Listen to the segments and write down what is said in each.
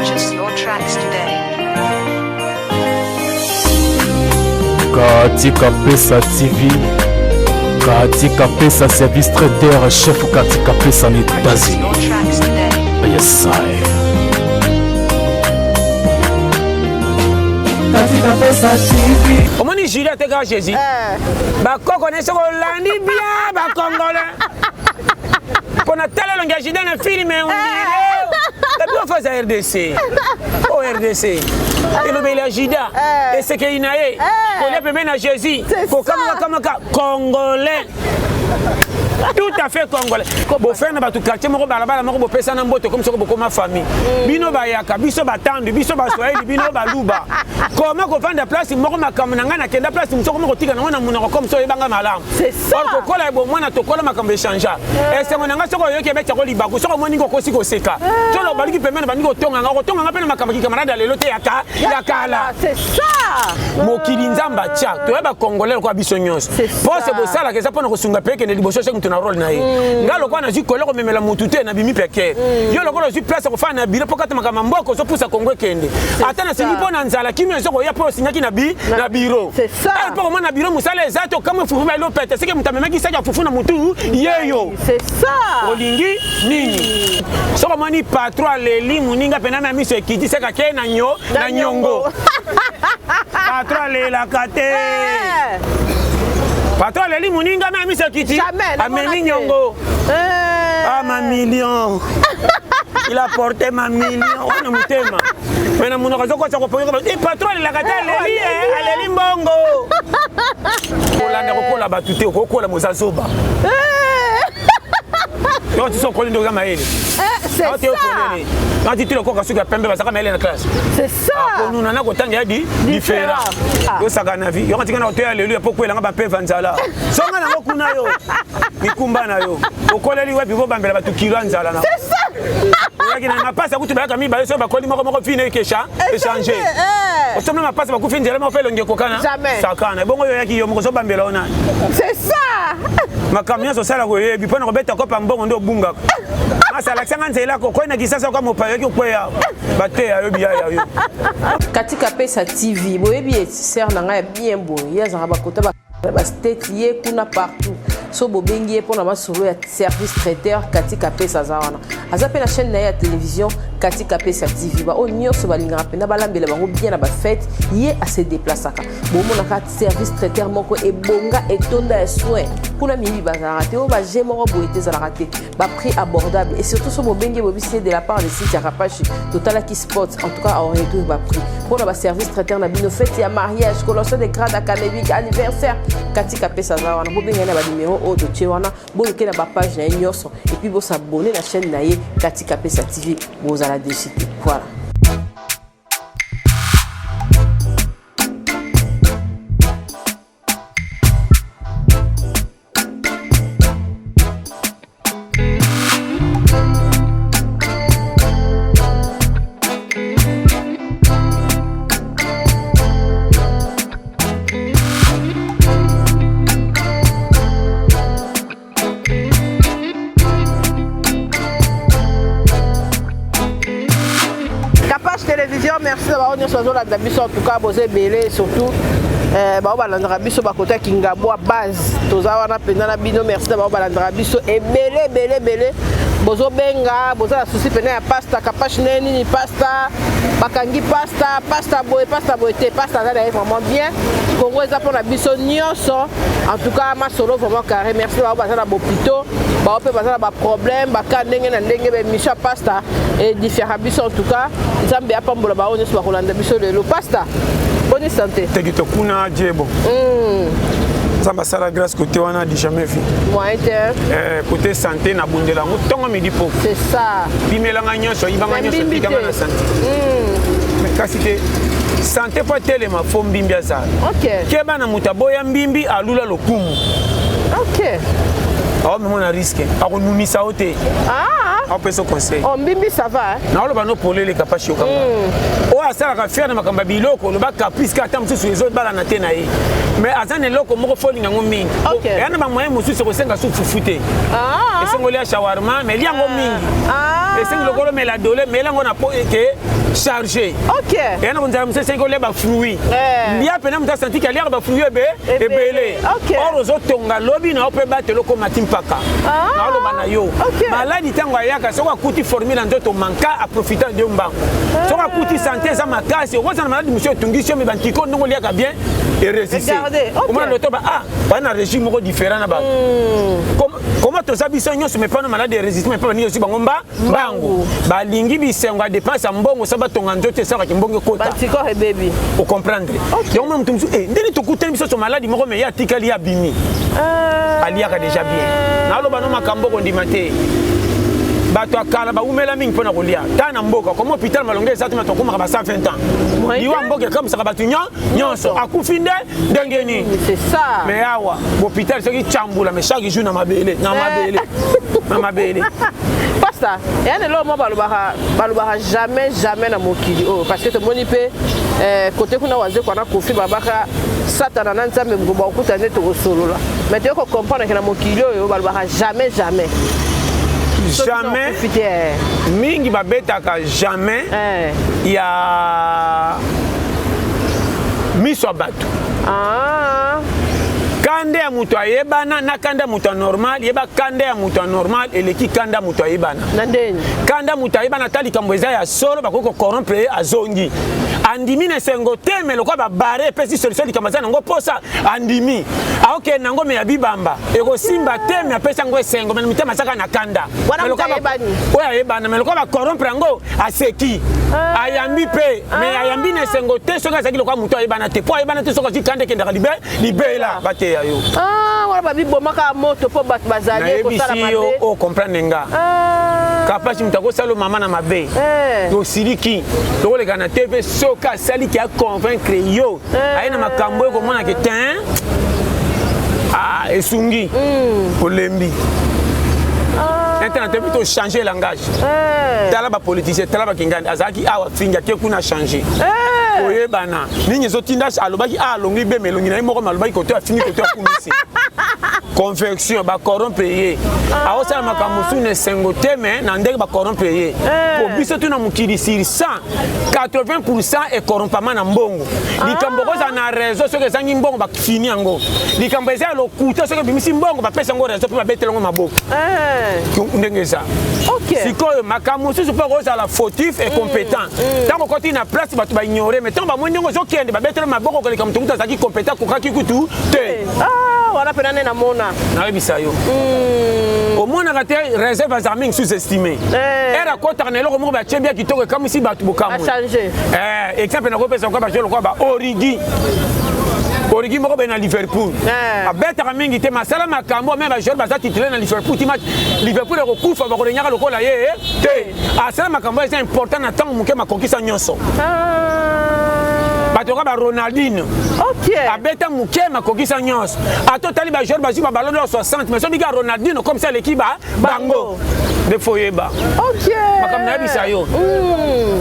Purchase your tracks today. Katika Pesa TV, Katika Pesa service traiteur chef Katika Pesa na Purchase États-Unis. your tracks today. Yes, I. Katika Pesa TV. Omoni Julie atekaka Jésus. Eh. Bakoko ne soki olandi bien bacongolais mpo na tala elongi ya Juda na filme ondire epi ofaza RDC o RDC elobeli ya Juda Eh. esekeli na ye kolia pembeni na Jésus C'est ça. kokamakakamaka congolais tout à fait congolais. Bofere na bato quartier moko, balabala moko, bopesana mbote komi soko bokoma famille. Bino bayaka, biso batandu, biso baswahili, bino baluba, koma kovanda place moko. Makambo na ngai, nakenda place mosusu, koma kotika nango na monoko komi so oyebanga malamu. C'est ça. Or kokola bomwana, tokola, makambo echangea. Esengo na ngai soki oyoki ebetiako libaku, soki omoni okosi koseka, solo baluki pembeni, bandi kotonganga, okotonganga mpe na makambo kikamarade ya lelo te, ya kala. C'est ça. Mokili Nzambe atya, toya bacongolais lokola biso nyonso. C'est ça. Pose bosalaka eza mpona kosunga mpe ekende liboso. Chaque moto na role na ye. Nga lokola nazwi kole komemela motu te, nabimi pekere. Yo lokola ozwi place ya kofanda na biro mpo kata makambo ya mboka, ozopusa Kongo ekende. Ata nasengi mpo na nzala, kimio ezokoya mpo osinyaki na bi na biro. C'est ça. Eh, mpo komona na biro mosala eza te, okamwe fufu bailo pete seke moto amemaki saki ya fufu na motu yeyo. C'est ça. Olingi nini? Soki omoni patron aleli moninga mpena na miso ekiti, seka ke na nyo na nyongo. Patron alelaka te. Eh. Patron aleli moninga na miso ekiti, Jamais, namona amemi te. nyongo. Eh. Ah, ma million, il a porté ma million wana motema me na monoko azokosa kopoki. Patron alelaka te, aleli eh, aleli mbongo. Kolanda kokola bato te, okokola moza zoba. Yo ti so okoli nde oza mayele. Eh, c'est ça. Nati ti lokoka soki ya pembe bazalaka mayele na classe. C'est ça. Konuna na kotanga ya di différent. Ah. Yosaka na vie yonga tika na kotoya lelo ya po kwelanga bapeva nzala, songa nango kuna. Yo mikumba na yo okoleli wapi? Bobambela bato kilo ya nzala na oyaki na mapasa kutu bayaka mibale, soki bakoli moko moko fine ekesha échange. Eh. Osomna mapasa bakufi nzela moko mpe elongi ekokana. Jamais. Sakana ebongo yo oyaki yo moko ozobambela yo nani? C'est ça. Makambo nyonso osalaka oyebi mpo na kobeta kopa mbongo nde obungaka. Masa alakisanga nzela kokoi na Kisasa oka mopaya oyoki okweya bateya yo biyaya yo. Katika Pesa TV, boyebi ye, sœur na ngai ya bien boye. Ye azalaka bakota bastate, ye kuna partout. So bobengi ye mpona masolo ya service traiteur, Katika Pesa aza wana. Aza mpe na chaîne na ye ya télévision, Katika Pesa TV. Baoyo nyonso balingaka mpenza balambela bango bien na bafête, ye ase déplaçaka. Bomonaka service traiteur moko ebonga, etonda ya soin kuna. Miyibi bazalaka te, oyo baje moko boye te ezalaka te. Baprix abordable et surtout so bobengi, bobisi ye de la part de site ya Rapache, totalaki spot. En tout cas aoréduire baprix mpona baservice traiteur na bino, fête ya mariage, collation de grade académique, anniversaire. Katika Pesa aza wana. Bobenga ye na banimero oyo totie wana, boluke na bapage na ye nyonso et puis bosabonner na chaîne na ye, Katika Pesa TV. Bozala déçus te. Voilà. Capage Télévision, merci na bango nyonso bazolanda biso. En tout cas boza ebele, surtout bao balandaka biso bakota ya Kingabwa base. Toza wana mpenza na bino. Merci na bao balandaka biso ebele ebele ebele. Bozobenga, boza na souci mpena ya pasta Kapache nde nini, pasta bakangi, pasta, pasta boye, pasta boye te. Pasta aza na ye vraiment bien. Kongo eza mpona biso nyonso. En tout cas masolo vraiment carré. Merci na bao baza na bopito, bao mpe baza na baproblème baka ndenge na ndenge. Baémission ya pasta edifiaka biso. En tout cas Nzambe apambola bao nyonso bakolanda biso lelo. Pasta, boni santé? Teki tokuna jebo. Nzambe asala grâce côté wana du jamais vu. Moyen te. Eh, côté santé nabundela yango ntongo midi poko. C'est ça. Bimelanga nyonso, yibanga Mais nyonso, mbimbi tikanga te. na santé. Mais kasi te, santé po atelema fo mbimbi azala. Keba na moto aboya mbimbi, alula lokumu. Aomema na risque, akonunisa yo te. Ah. Aopesa conseil. Oh, mbimbi ça va, hein? Naoloba no polele, Kapashi yokanga. Oyo asalaka fier na makambo ya biloko, oloba caprice ka ata mosusu ezobalana te na ye, mais aza na eloko moko fo olinga yango mingi. Eya na bamoyen mosusu ekosenga su fufu te. Ah. Esengoli ya shawarma, mais liango mingi. Ah. Esengi lokola omela dole, mela yango na po eke chargé. Eya na konzala mosusu esengi olia bafruit. Lia mpena moto asanti ke aliaka bafruit ebe ebele. Or ozotonga lobi na yo mpe batela okoma ti mpaka. Naoloba na yo, maladi ntango ayaka, soki akuti formule ya nzoto manka, aprofita nde mbango. Soki akuti sante eza makasi, okozala na maladi mosusu etungisi yo, me bantiko ndenge oliaka bien eresiste. Omona loto ba ah baa na régime moko différent na bato. Comment toza biso nyonso, me mpana maladi eresiste, me mpe baningi ozwi bango mba mbangu. Balingi bisengo ya dépense ya mbongo, sa batonga nzoto esalaka mbongo ekota. Anticorps ebebi. Ocomprendre? Yango mona moto mosusu ndenge tokutani biso so maladi moko, me ye atikali, ye abimi, aliaka déjà bien. Naloba no makambo okondima te. Bato ya kala bawumela mingi mpo na kolia ta na mboka. Koma hôpital malongo eza te, bato akomaka ba 120 ans. Liwa mboka ekamisaka bato nyonso, akufi nde ndenge nini? C'est ça. Mais awa hôpital soki chambula, mais chaque jour na mabele, na mabele, na mabele. Pasta, eya lelo mwa balobaka jamais jamais na mokili oyo, parce que tomoni mpe kote kuna Wazekwa na Kofi babaka Satana na Nzambe moko bakokuta nde tokosolola. Mais toyei kocomprendre ke na mokili oyo balobaka jamais jamais. Jamais. Kofi te. Mingi babetaka jamais ya miso ya bato. Kanda ya moto ayebana na kanda ya moto ya normal, yeba kanda ya moto ya normal eleki kanda ya moto ayebana. Na ndeni? Kanda moto ayebana, ata likambo eza ya solo, bakoki kocorrompre ye, azongi, andimi na esengo te. Me lokola babare epesi solution, likambo aza nango posa, andimi, aokende nango, me ya bibamba ekosimba te. Me apesi yango esengo, me na mitema azaka na kanda. Wana Me moto lokola ayebani. Oyo ayebana, me lokola bacorrompre yango, aseki, ayambi mpe, me ayambi na esengo te. Soki azalaki lokola moto ayebana te, mpo ayebana te, soki azwi kanda ekendaka libe libela, bateya yo. Ah, wana babibomaka moto mpo bato bazali kosala Nayebisi yo. mabe. Ocomprendre nga? Kapasi moto akosala mama na mabe, osiliki, tokoleka na TV. Soki asaliki aconvaincre yo, aye na makambo oyo komonaka te, ah, esungi, olembi ete na TV tochange langage. Tala bapoliticien, tala bakingani, azalaki awa fingi, ake kuna change. Koyebana nini ezotinda alobaki a alongwi beme elongi na ye moko, alobaki koto afingi, koto akumisi. Conviction, bacorrompre ye, aosala makambo mosusu na esengo te, me na ndenge bacorrompre ye. Po biso tu na mokili, sur 100, 80 ecorrompama na mbongo. Likambo kozala na raison, soki ezangi mbongo, bafini yango. Likambo eza ya lokuta, soki ebimisi mbongo, bapesa yango raison mpe babetela yango maboko. Ndenge eza sikoyo, makambo mosusu mpo kozala fautif et compétent, ntango okoti na place, bato baignore, mais ntango bamoni ndenge ozokende, babetela maboko koleka moto kutu azalaki compétent, akokaki kutu te. Ah, wana mpena nde namona. Nayebisa yo, omonaka te, réserve azala mingi sous-estimé. Ere akotaka na eloko moko, batie bia kitoko, ekamwisi bato, bokamwe. Achange. Exemple nakopesa lokola bajo lokola ba Origi. Origi moko boye na Liverpool, abetaka mingi te, masala makambo, me bajoueur baza titulaire na Liverpool ti match Liverpool ekokufa, bakolenyaka lokola ye te. Asala makambo eza important na ntango moke, makokisa nyonso. Bato kaka ba Ronaldinho, abeta moke, makokisa nyonso. Ata otali bajoueur bazwi baballon d'or 60, mais soki bika Ronaldinho, comme ça aleki ba bango nde fo oyeba makambo nayebisa yo.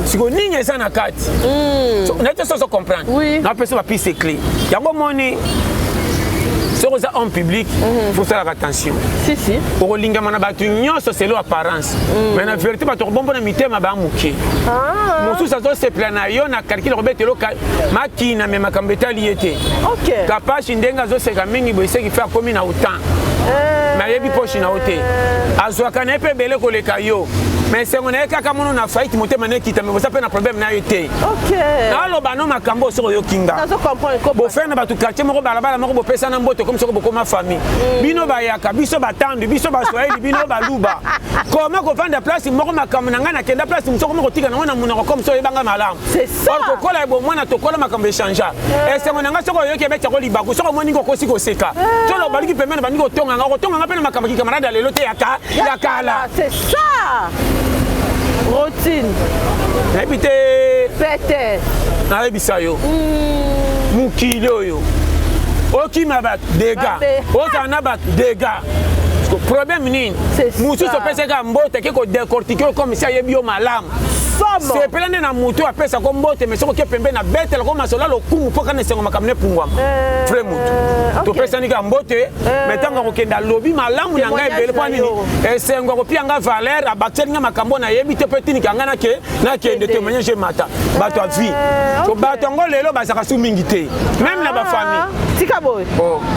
Sikoyo nini eza na kati? Nayebi te soso comprendre. Napesa bapiste clé yango. Omoni, soki oza homme public, faut osalaka attention. Si si. Okolingama na bato nyonso selo apparence, mais na vérité bato kobombo na mitema baa moke. Mosusu azosepela na yo na calcul, akobetelo makina, me makambo etali ye te. Kapashi ndenge azoseka mingi boye, seki fe akomi na autant, nayebi poche na yo te, azwaka na ye mpe ebele koleka yo, mais esengo na ye kaka mono na faillite, motema na ekita, me boza mpe na problème na ye te. Naloba no makambo soki oyoki nga. Nazo comprendre ko. Bofere na bato quartier moko, balabala moko, bopesana mbote komi soki bokoma famille. Bino bayaka, biso batandu, biso baswahili, bino baluba, koma kovanda place moko. Makambo na ngai, nakenda place mosusu, koma kotika nango na monoko comme so oyebanga malamu. C'est ça. Or kokola ya bomwana, tokola, makambo echangea. Esengo na ngai soki oyoki ebetiako libaku, soki omoni kokosi koseka, tolo baluki pembeni, bandi kotonganga, okotonganga mpe na makambo kikamarade ya lelo te, ya kala. C'est ça. Routine. Nayebi te. Pete. Nayebisa yo, mokili oyo, okima bato, dega. Mabe. Ozala na bato, dega. Problème nini? C'est ça. Mosusu opesaka mbote, ake kodécortiquer comme si ayebi yo malamu. Sepela nde na motu apesa ko mbote, mais soki oke pembeni na betela ko masolo ya lokumu mpo kana esengo makambo nepungwama. Vrai motu. Topesani kaka mbote, mais ntango akokende alobi malamu na ngai ebele mpo nini? Esengo akopia nga valeur, abakiseli nga makambo nayebi te mpo etinika ngai nake nakende témoignage emata. Bato ya vie. To bato yango lelo bazalaka su mingi te. Même na ba famille. Tika boye.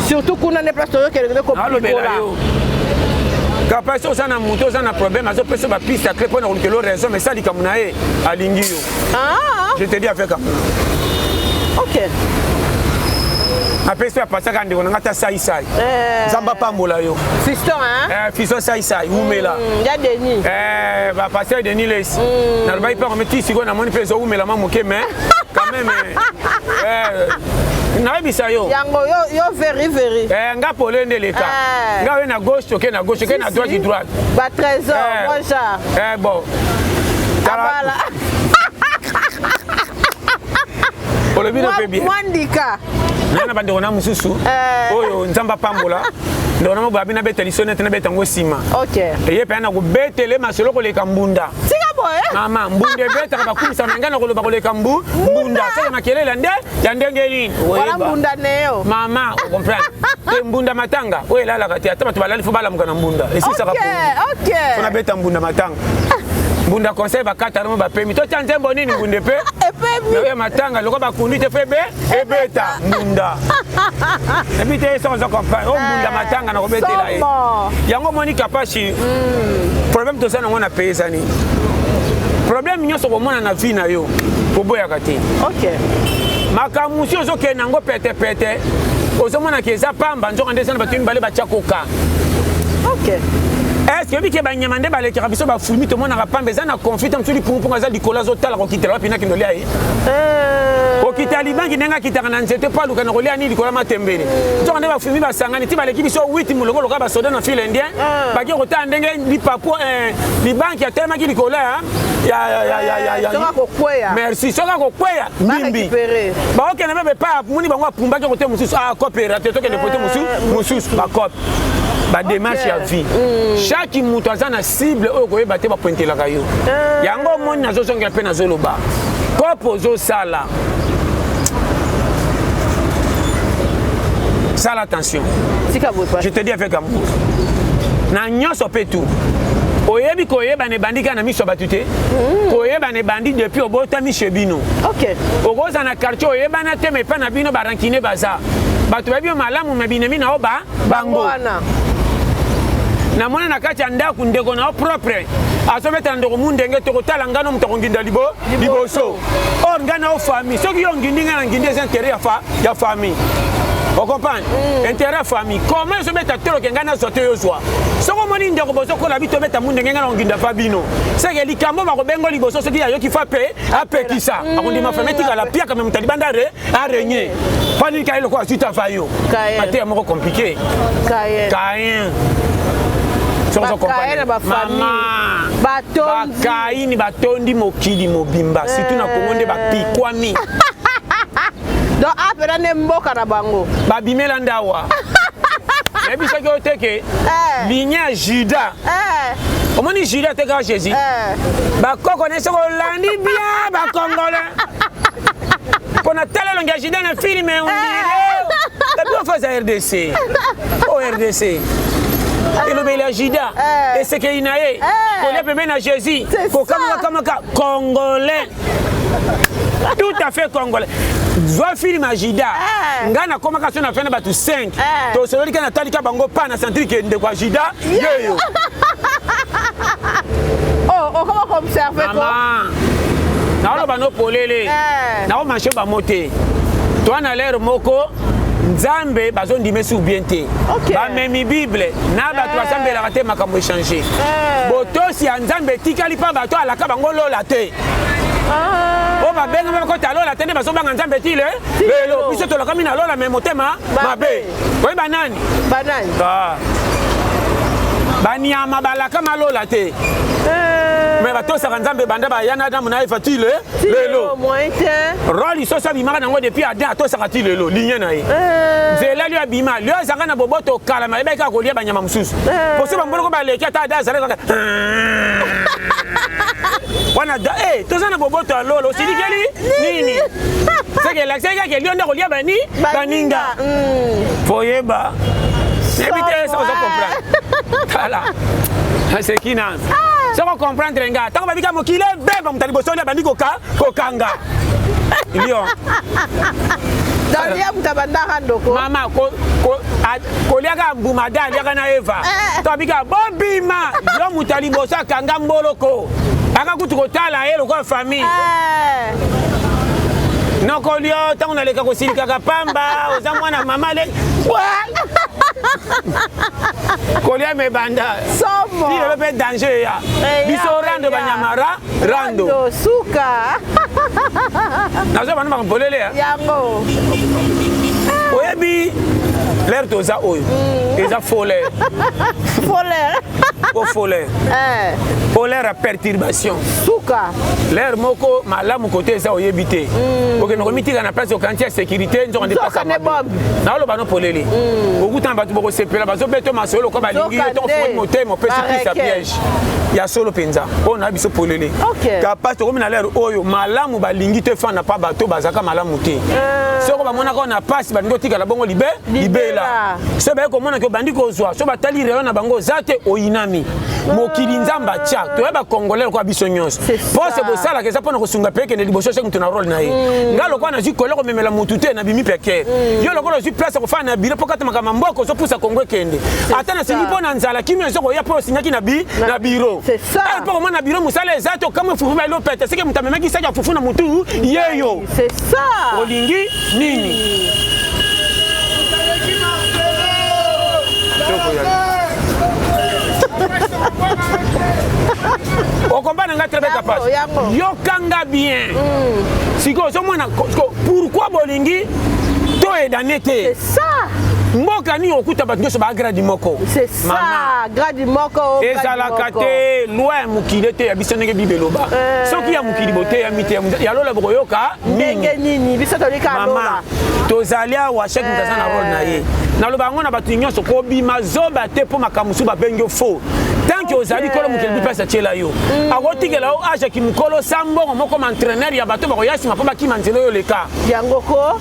Surtout kuna nde place toyokende nde kopikola. Kapasi oza na moto oza na problème azopesa ba piste ya clé mpo na kolukela raison mais ça likambo na ye alingi yo. Je te dis avec amour. Ok. Apesi apasaka ndeko na nga ta saisai. Nzambe apambola yo. Fiston hein? Fiston saisai umela. Ya Denis. Ba pasteur Denis Lesi. Nalobaki mpe yango ti sikoyo namoni mpe ezowumela mwa moke mais quand même nayebisa yo. Yango yo yo veri veri. Nga pole nde leka. Nga oye na gauche toke na gauche, oke na droite droite. Ba trésor, moi genre. Bon. Abala. Olobi na mpe bien. Mwandika. Na bandeko na mosusu oyo Nzambe apambola. Ndeko na mobo abi nabeta liso nete nabeta yango nsima. Eye mpe na kobetele masolo koleka mbunda. Tika boye. Mama, mbunda ebetaka bakumisaka na ngai na koloba koleka mbunda. Saka makelele nde ya ndenge nini? Wala mbunda neo. Mama, comprendre. Te mbunda matanga oyo elalaka te ata bato balali fo balamuka na mbunda. Esisaka pongi. Fo nabeta mbunda matanga. Mbunda conseil bakata no bapemi. Totia nzembo nini mbunda epe? Epemi. Ya matanga lokola bakundi te fo ebe ebeta mbunda. Ebi te soki oza comprendre. O mbunda matanga na kobetela ye. Yango omoni Kapashi. Problème toza nango na pays eza nini? Problème nyonso komona na vie na yo koboyaka te. Makambo mosusu ozokende yango petepete ozomona ke eza pamba nzoka nde eza na bato mibale batya koka. Est-ce que oyebi ke banyama nde balekaka biso bafulmi tomonaka pamba eza na conflit mosusu lipungupungu aza likolo azotala kokitela wapi nakende olia ye. Kokita libanki ndenge akitaka na nzete mpo aluka na kolia nini likolo ya matembele. Nzoka nde bafulmi basangani ti baleki biso 8 molongo lokola basoda na file indien. Baki kotala ndenge lipapu libanki atelemaki likolo ya soki akokweya. Merci, soki akokweya mbimbi. Baokende mpe epai amoni bango apumbaki kote mosusu akopera te tokende kote mosusu bakope. Ba démarche ya vie. Chaque moto aza na cible oyo koyeba te bapointelaka yo. Yango omoni nazozongela mpe nazoloba. Kopo ozosala. Sala attention. Je te dis avec amour. Na nyonso pe tout. Oyebi koyeba na ebandi kaka na miso ya bato te. Koyeba na ebandi depuis obotami chez bino. Okozala na quartier oyebana te mais epai na bino ba rancune baza. Bato bayebi yo malamu mais binemi na yo ba bango. Namona na kati ya ndako ndeko na yo propre azobeta na ndeko mundenge tokotala ngano moto akonginda liboso. Or ngai na yo famille soki yo ngindi ngai na ngindi eza intérêt ya famille. O comprendre? Intérêt ya famille. Comment ezobeta toloke ngai nazwa te yo zwa? Soki omoni ndeko bozokola bi tobeta mundenge ngai na konginda fa bino. Seke likambo bakobengo liboso soki ayoki fa pe apekisa. Akondima famille etikala piaka me moto alibanda re araignée. Fa nini kaye lokola suite afa yo. Mateya moko compliqué. Kayen. Mama. Bakaini batondi mokili mobimba surtout na Congo nde bapikwami. Donc apena nde mboka na bango. Babimela ndawa. Nayebisaki yo te ke ligne ya Judas. Omoni Judas atekaka Jésus. Bakoko na soki olandi bien ba Congolais. Pona tala elongi ya Judas na film ondire. Babi ofaza RDC. O RDC. Elobeli ya Judas. Esekeli na ye. Kolia pembeni na Jésus. Kokamaka Congolais. Tout à fait congolais. Zwa film ya Judas. Nga nakomaka so na fena bato 5. Tosololi ka natalika bango pa na sentir ke ndeko ya Judas yeyo. Oh, okoma ko observer ko. Mama. Naoloba no polele. Naomarche bango te. Toi na l'air moko Nzambe bazondima esi ou bien te. Bamemi Bible na bato basambelaka te makambo échanger. Botosi ya Nzambe etikali pa bato alaka bango lola te. Oyo babengami bakota lola te nde bazobanga Nzambe ti lelo. Biso tolakami na lola me motema mabe. Oyeba nani? Banani? Banyama balakama lola te. Mais batosaka Nzambe banda baya na Adamu na Eva ti lelo. Roi lisusu abimaka nango depuis Adam atosaka ti lelo ligne na ye. Nzela lio abima lio azalaka na boboto kala mais ayebaki kaka kolia banyama mosusu. Poso bamboloko baleki ata Adam azalaki kaka. Wana da eh toza na boboto ya lolo osilikeli nini? Seke elakisaki kaka elio nde kolia bani baninga. Foyeba. Nayebi te soki ozo comprendre. Tala. Naseki na. Soki ocomprendre nga ntango babika mokili ebeba moto ya liboso nde abandi kokanga. Lion. Donc ye moto abandaka ndoko. Mama koliaka mbuma da aliaka na Eva. Eh. To abika bobima yo moto ya liboso akanga mboloko. Aka kutu kotala ye lokola famille. Eh. Noko lio ntango naleka kosilikaka pamba oza mwana mama le kolia mebanda somo ti lelo mpe danger eya biso rando banyama ra rando suka nazo bana makambo polele yango oyebi lere toza oyo eza folaire folaire po folaire folaire ya perturbation suka lere moko malamu kote eza oyebi te okende komitika na place okanti ya sécurité nzoka nde place naoloba no polele okutana bato bokosepela bazobeta masolo lokola balingi yo ntongo ofungoli motema opesi prise ya piège ya solo mpenza oyo na biso polele kapasi tokomi na lere oyo malamu balingi te fanda pa bato bazalaka malamu te soko bamonaka na pasi balingi otikala bongo libe libela soki baye komona ke obandi kozwa so batali rayon na bango oza te oyinami mokili nzambe atya toya bacongolais lokola biso nyonso pose bosalaka eza mpona kosunga mpe ekende liboso chaque moto na role na ye nga lokola nazwi kole komemela motu te nabimi pekere yo lokola ozwi place ya kofanda na biro mpo kata makambo mboka ozopusa kongo ekende ata nasengi mpo na nzala kimia ezo koya mpo osinyaki na bi na biro mpo komona na biro mosala eza te okamwe fufu bailo pete seke moto amemaki saki ya fufu na motu yeyo olingi nini okompane nga très bien kapasi yokanga bien sikoyo ozomona pourquoi bolingi toyedane te mboka nini okuta bato nyonso bagradi moko ezalaka te loi ya mokili ete ya biso ndenge bible eloba soki ya mokili boteyami te ya lola bokoyoka ndenge nini biso tolika mama tozali awa chaque moto aza na role na ye naloba yango na bato nyonso kobima zoba te mpo makambo mosusu babengi yo faux tant que ozali kolo mokili bipesi atiela yo akotikela yo age ya kimokolo sa mbongo moko ma entraîneur ya bato bakoya nsima mpo bakima nzela oyo oleka yango ko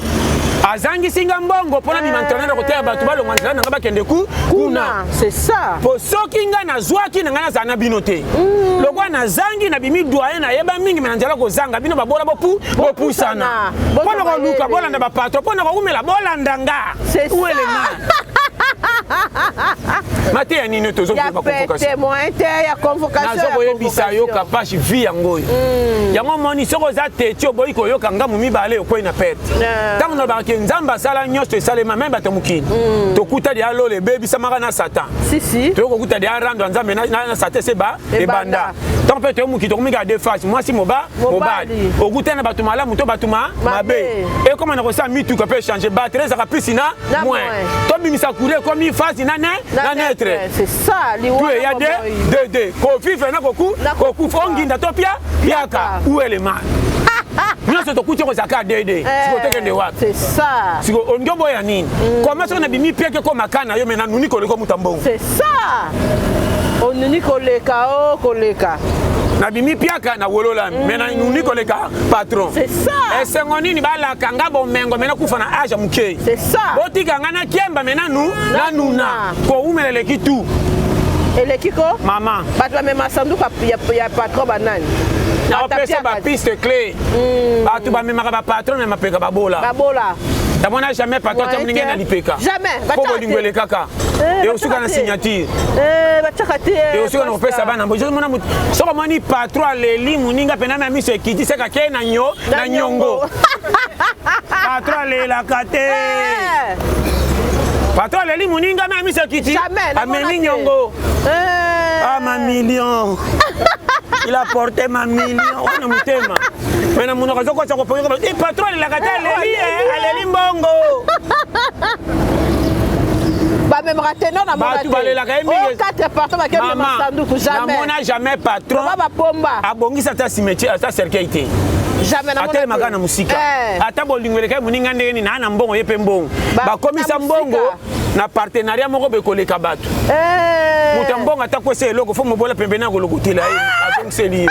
azangisi nga mbongo mpo nabima entraîneur koteya bato balongwa nzela na nga bakende ku kuna c'est ça po soki nga nazwaki na ngai nazala na bino te lokola nazangi nabimi doyen nayeba mingi me na nzela kozanga bino babola bopu bopusana mpo na koluka bolanda bapatron mpo na kowumela bolanda nga uelema mateya nini tozokeba convocation koyebisa yo kapashi vie yango oyo yango omoni soki oza teti oboyi koyoka ngambo mibale okwei na perte ntango nalobaka ke nzambe asala nyonso esalema meme bato mokili tokuta deya lola ebebisamaka na satan toyoki kokuta deya rando ya nzambe na satan ese ebanda ntango mpe toyo mokili tokomi kaka deux face mwasi moba mobali okutana na bato malamu to bato mabe ekoma na kosala mituka mpe echange batterie ezalaka plus na moins tobimisa courant ekomi face na na neutre tu eya de de de kovivre na kokufa onginda to pia piaka ou elema nyonso tokuti kozala kaka dede siko tokende wapi siko olingi oboya nini koma soki nabimi pieke koma ka na yo me nanuni koleka omuta mbongo c'est ça onuni koleka o koleka nabimi piaka na wololami me nanuni koleka patron esengo nini balaka nga bomengo me nakufa na age ya moke botika nga nakiemba me nanu nanuna kowumela eleki tu eleki ko mama bato bamema sanduku ya patron banani naopesa bapiste clé bato bamemaka bapatron me mapeka babola babola namona jamais patron tia moninga na lipeka mpo bolingo elekaka ekosuka na signature ekosuka na kopesa bana mbo mona soki omoni patron aleli moninga mpena na miso ekiti seka ke na nyo na nyongo patron alelaka te patron aleli moninga na miso ekiti amemi nyongo ah ma million il a porté ma million wana motema me na monoko azokosa koponga patron alelaka te aleli aleli mbongo bamemaka te non bato balelaka ye mingi quatre patron bakemema sanduku jamais namona jamais patron bapomba abongisa ata cimetière ata cercueil te jamais atelemaka na mosika ata bolingo elekaki moninga ndenge nini naa na mbongo ye mpe mbongo bakomisa mbongo na partenariat moko bekoleka bato moto ya mbongo ata kwesa eloko fo mobola pembeni akolokotela ye azongiseli ye.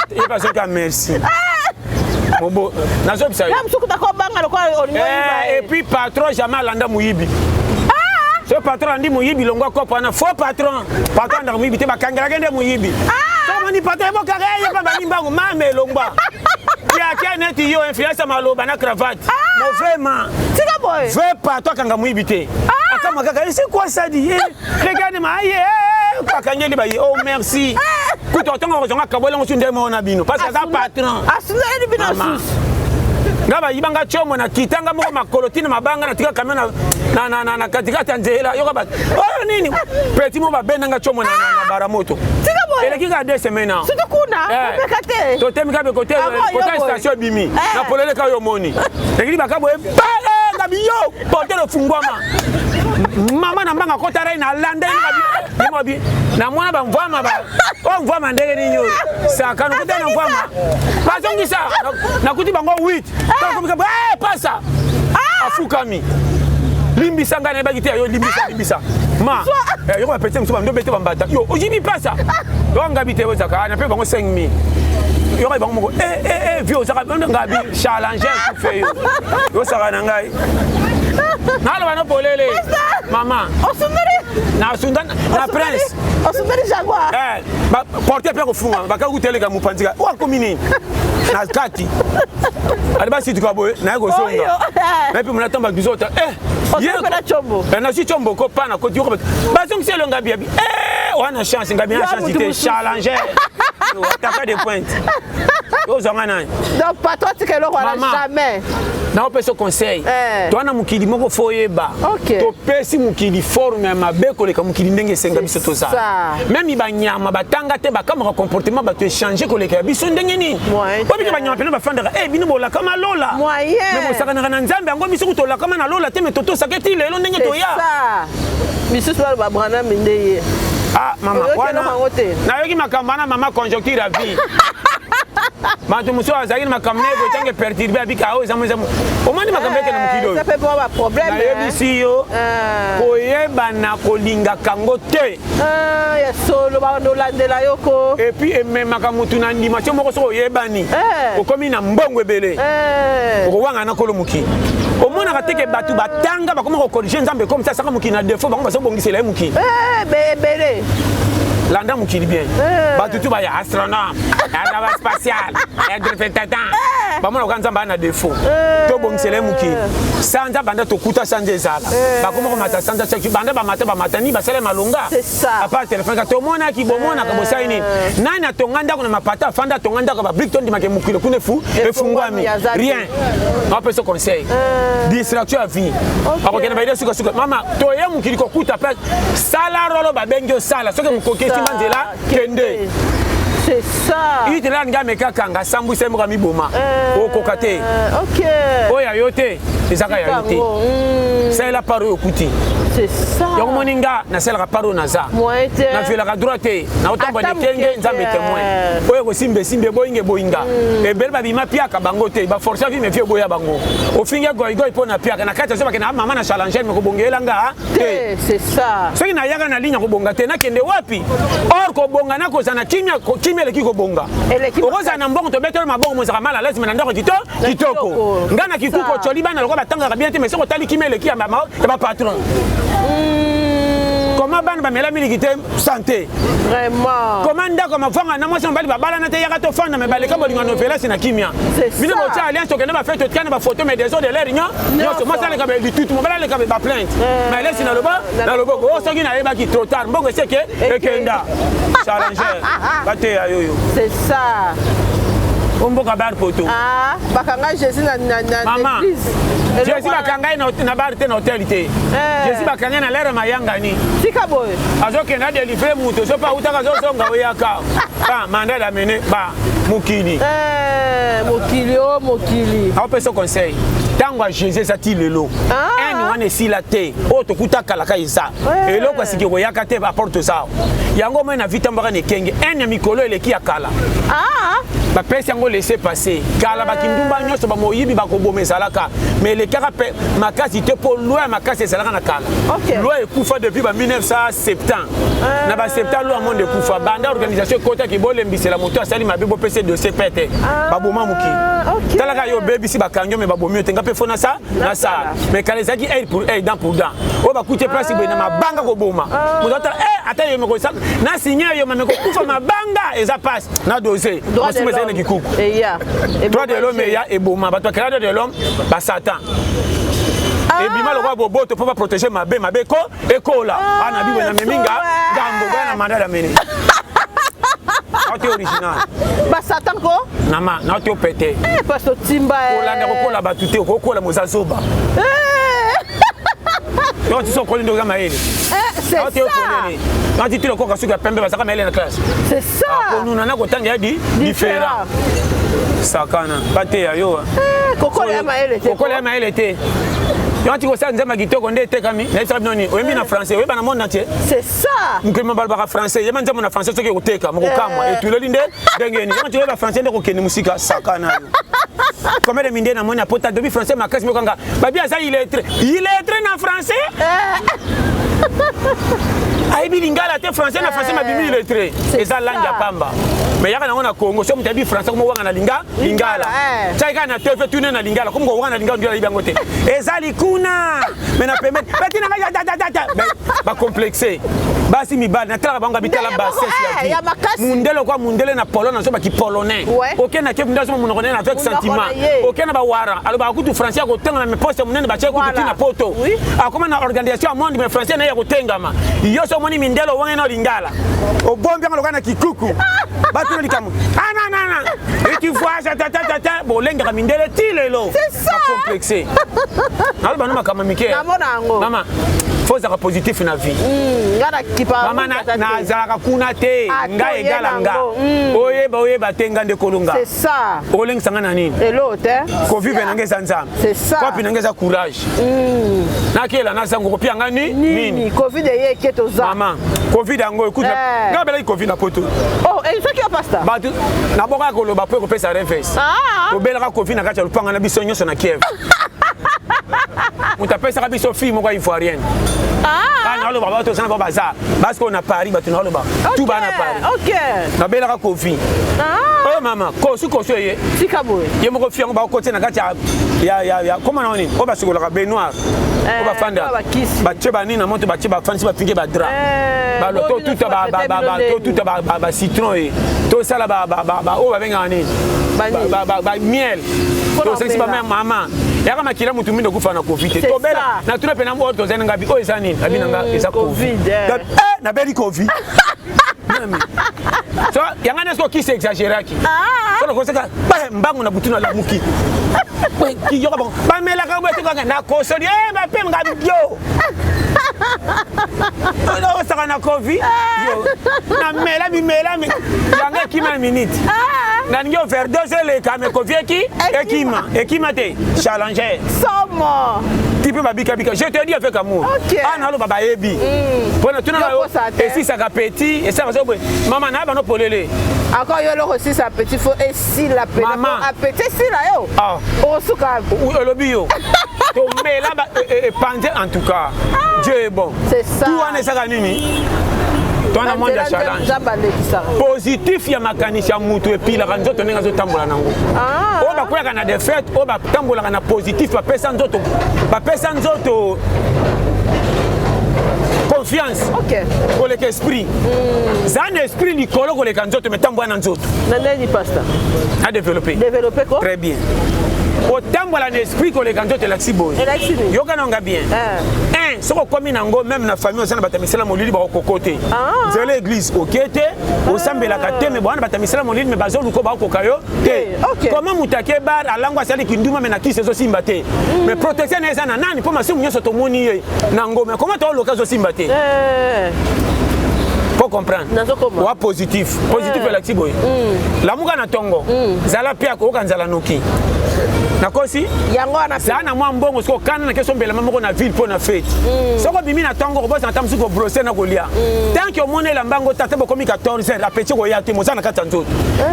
Ye bazoka merci. Mobo nazobisa yo. Na mosuku takobanga lokola olingi oyiba Eh, ye. et puis patron jamais alanda moyibi. So patron andi moyibi longwa kopo wana faux patron. Patron andaka moyibi te bakangelaka nde moyibi. So omoni patron ebokaka ye pa bani mbangu mame elongwa. Kiakia neti yo influence ya maloba na cravate. Mauvais man. Tika boye. Vrai patron akanga moyibi te. Akama kaka c'est quoi ça dit? Eh, Regarde ma aïe. Akangeli ba ye. Oh merci. Kutu otonga kozonga kabola ngo nde mona bino parce que aza patron. Asundeli bino Mama. susu. Nga bayibanga tiomo na kitanga moko makolo tina mabanga na tika camion na katikati ya nzela yoka bato oyo nini petit mo babendanga tiomo na baramoto. Tika boye. Eleki kaka 2 semaines awa. Surtout kuna Eh. komeka te. Totemi kaka kote Ah, bon, yo kote boye. station ebimi Eh. na polele kaka yo omoni ekili baka boye pa eh, ngabi yo porte efungwama mama na mbanga akota rai na landa ye ngabi namona bamvwama oyo mvwama ndenge nini oyo saka nakuti na mvwama bazongisa nakuti bango 8 bakomika pasa afukami limbisa ngai nayebaki te yo limbisa limbisa ma yoko bapete mosusu bando bete bambata yo ojibi pasa yo ngabi te ozaka na mpe bango 5000 yoka bango moko vie ozaka ngabi challenger kufe yo yosaka na ngai naloba no polele mama. Osundeli. Nasunda na prince. Osundeli jaguar. Porte mpe kofunga bakaki kuteleka mopanzi ka oakomi nini na kati ali basituka boye naye kozonga naye mpe mona ntango bato bizota. Osundeli na chombo. Nazwi tshombo ko pa na koti yoka bato bazongisi elo ngabi yabi wana chance ngabi na chance te challenger ataka de pointe ozwanga nani. Donc patron tika eloko wana jamais. Naopesa conseil. Towana mokili moko fo oyeba topesi mokili forme ya mabe koleka mokili ndenge esenga biso tozala. Même banyama batanga te bakamaka comportement bato échange koleka ya biso ndenge nini po bike banyama pene bafandaka e bino bolakama lola me bosakanaka na Nzambe yango biso ku tolakama na lola te me totosaka ti lelo ndenge toya. Misusu baloba Branham nde ye. Ah mama wana nayoki makambo wana mama, conjoncture ya vie bato mosusu azalaki na makambo na ye boye ntango eperturbe abika oyo eza omoni makambo eke na mokili oyo nayebisi yo koyebana kolingaka yango te. Ya solo bandolandela yo ko. Et puis ememaka motu na ndimation moko soki oyebani okomi na mbongo ebele okowanga na kolo mokili omonaka teke bato batanga bakoma kocorriger Nzambe comme ça asaka mokili na défaut bango bazobongisela ye mokili. Ebele. Landa mokili bien bato tu baya astronome ya spatial ya bamona koka Nzambe aa na défaut tobongisela ye mokili sanza banda tokuta sanza ezala bakoma komata sanza chaque banda bamata bamata ni basala malonga à part téléphone ka tomonaki bomonaka bosali nini nani atonga ndako na mapata afanda atonga ndako ya babriques tondimaka mokili kuna efu efungwami rien apesa conseil distraction ya vie akokende baide sukasuka mama toye mokili kokuta mpe sala rolo babengi osala soki mokoki esimba nzela kende. C'est ça. Itela alingi ameka kanga asambwisa ye moko amiboma okoka te. Oyo ya yo te ezaka ya yo te salela part oyo okuti. C'est ça. Yango moni nga nasalaka part oyo naza naviolaka droit te naotambola Ata ekenge moke Nzambe te. témoin oyo ekosimba esimba eboyinga eboyinga ebele babima piaka bango te baforce vi mefie eboya bango ofingi goigoi mpo na piaka na kati azobake na mama na challenger me kobongela nga te. Te, c'est ça. Soki nayaka na ligne ya kobonga te nakende wapi or kobonga nakozala na kimia kimia eleki kobonga. Eleki. Okozala na mbongo tobetela mabongo mozalaka mal à l'aise me na ndako kitoko. Kitoko. Nga na kikuku Ça. otoli bana lokola batangaka bien te mais soki otali kimia eleki ya bapatron comment bana bamela miliki te santé. Vraiment. Comment ndako mavanga na mwasi mobali babalana te yaka tofanda me baleka bolingo novelasi na kimia. C'est Bino ça. botia alliance tokende bafete totika na bafoto mais désordre l'air nyonso mwasi aleka be litutu mobali aleka be baplainte mais lesi na loba na loboko oyo soki nayebaki trop tard mbongo eseke ekenda challenger bateya yoyo. C'est ça. O mboka bar poto. Ah, bakanga Jésus na Mama église. Jésus bakanga ye na bar te na hotel te. Jésus bakanga ye na lere mayangani. Tika boye. Azokende adélivrer moto so mpe autaka azozonga oyaka ba mandat d'amener ba mokili. Eh, mokili o mokili. Aopesa conseil ntango ya Jésus eza ti lelo. Ah. Ene wana esila te oyo tokuta kalaka eza eloko ya siki koyaka te apporte eza yango moi na vitambaka na ekenge ene ya mikolo eleki ya kala. Ah. Bapesi yango laisser passer. Kala bakindumba nyonso, bamoyibi, bakoboma ezalaka, mais elekaka pe makasi te, mpo loi ya makasi ezalaka na kala. Loi ekufa depuis ba 1970. Na ba 70 loi monde ekufa. Banda organisation ekotaki, bolembisela moto asali mabe, bopesa dossier pe te. Baboma mokili. Talaka yo, obebisi, bakangi yo, me babomi yo te. Nga mpe fo nasa nasala. Mais kala ezalaki œil pour œil, dent pour dent. Oyo bakuti place boye na mabanga, koboma moto atala ata yo meko na signe yo mame kokufa mabanga eza pasi na dose. Masumu ezali na kikuku. Droit de l'homme eya eboma bato. Bakela droit de l'homme, basatan ebima lokola boboto mpo baprotéger mabe. Mabe ko ekola ana bibo na meminga ngambo baya na mandat d'amener te original. Basatan ko. Nama na te opete. Pasteur timba. Kolanda kokola bato te, okokola moza zoba. Yo ti so okoli nde oza mayele. C'est ça. Nati ti lokoka suki ya pembe, bazaka mayele na classe. C'est ça. Konuna na kotanga ya di différent. Sakana bateya yo. Kokola ya mayele te. Kokola ya mayele te. Yo ti kosala nzembo ya kitoko nde etekami. Nayebisaka bino nini? Oyembi na français, oyeba na monde entier. C'est ça. Mokili balobaka français. Yeba nzembo na français, soki ekoteka mokokamwa. Etuleli nde ndenge nini? Yeba ti oyeba français nde kokende mosika. Sakana yo. Combien de minde namoni apota dobi français makasi, mokanga babi aza illettré. Illettré na français, ayebi lingala te, français na français mabimi illettré. Eza langue ya pamba, mais yaka nango na Congo. So moto ayebi français, komo wanga na lingala, tiaki kaka na TV, tune na lingala, komo kowanga na lingala, ayebi yango te. Eza likuna mais na pembeni batina ngai tatatata bacomplexe. Basi, mibali, natalaka bango, bitala bassesse ya ya mundele kwa mundele na Pologne, azobaki polonais. Oke na Kebu nde azoma monoko nene avec sentiment. Oke na bawara, alobaka kutu français ya kotengama, mais poste monene batie kutu ntina poto. Akoma na organisation ya monde, mais français na ye ya kotengama. Yo so omoni mindele, owange na lingala, obombi yango lokola na kikuku. Batuna likambo ananana et tu vois tatatatata, bolengaka mindele ti lelo, bacomplexe. Naloba no makambo mike. Mama, fo ozalaka positif na vie. Mama, nazalaka kuna te. Ngai egala nga, oyeba oyeba te, nga nde kolonga. Olengisa nga na nini? Kovivre na nga eza Nzambe, kopi na nga eza courage. Nakela nazango kopia nga ni nini? Covid eyeke, toza. Mama, covid yango ekuta nga belaki covid na poto. Bato nabokaka koloba mpo ekopesa reves. Tobelaka covid na kati ya lupanga na biso nyonso na Kiev. Moto apesaka biso, fille moko ya ivoirienne. Naloba bato ozana bao baza parce que na Paris, bato naloba tout baa na Paris. Nabelaka covid oyo, mama, kosu kosu eye. Tika boye. Ye moko fi yango bakotia na kati ya koma na nini oyo basukolaka, baignoire oyo bafanda, batie banini na moto, batie, bafandisi, bafinge badrap, totuta bacitron ye, tosala oyo babengaka nini, bamiel, tosangisi bamama yaka makila. Motu mingi okufa na covid te. Tobela, natuna mpena oyo tozali na ngabi, oyo eza nini? Abi na nga eza covid. Nabeli covid so yanga nde soki okisi exagéraki, so nakosaka mbangu na butu, nalamuki, yoka bango bamelaka boye tekaka nakosoli bape nga yo osaka na covid yo namela bimela yango ekima na minute. Nalingi overdose eleka, me covid eki ekima ekima te. Challenger. Somo. Ti mpe babikabika, je te dis avec amour. Ah, naloba bayebi mpona tuna na yo. Esisaka petit, esaka so boye, mama na bano polele. Encore yo eloko osisa petit, fo esila pena appétit esila yo okosuka. Olobi yo tomela epanze. En tout cas, Dieu est bon. C'est ça. Tout wana esaka nini? Twana monde ya challenge positif ya makanisi ya mutu epilaka nzoto ndenge azotambola nango. Oyo bakweyaka na défaite, oyo batambolaka na positif, bapesa nzoto, bapesa nzoto confiance koleka esprit. Za na esprit likolo koleka nzoto, me tambola na nzoto. Na nini, pasteur? Na développé. Développé ko. Très bien. Kotambola na esprit koleka nzoto elakisi boye. Yoka nanga bien. Un, soki okomi nango, même na famille oza na bato ya misala molili, bakokoko te. Nzela église oke te, osambelaka te, me bwana bato ya misala molili me bazoluka, bakokoka yo te. Comment moto ake bar, alango, asali kinduma, me na kisi ezosimba te, mais protection na eza na nani? Mpo masumu nyonso tomoni ye nango, mais comment tooloka ezosimba te? Faut comprendre. Nazokoma. Wa positif. Positif elakisi boye. Lamuka na tongo. Zala pe akoyoka nzala noki. Nakosi? Yango wana. Zala na mwa mbongo soki okana na keso mbelama moko na ville mpo na fete. Soki obimi na tongo kobosana ata mosusu kobrose na kolia. Tant que omoni elamba yango tata bokomi 14 heures apeti koya te moza na kati ya nzoto.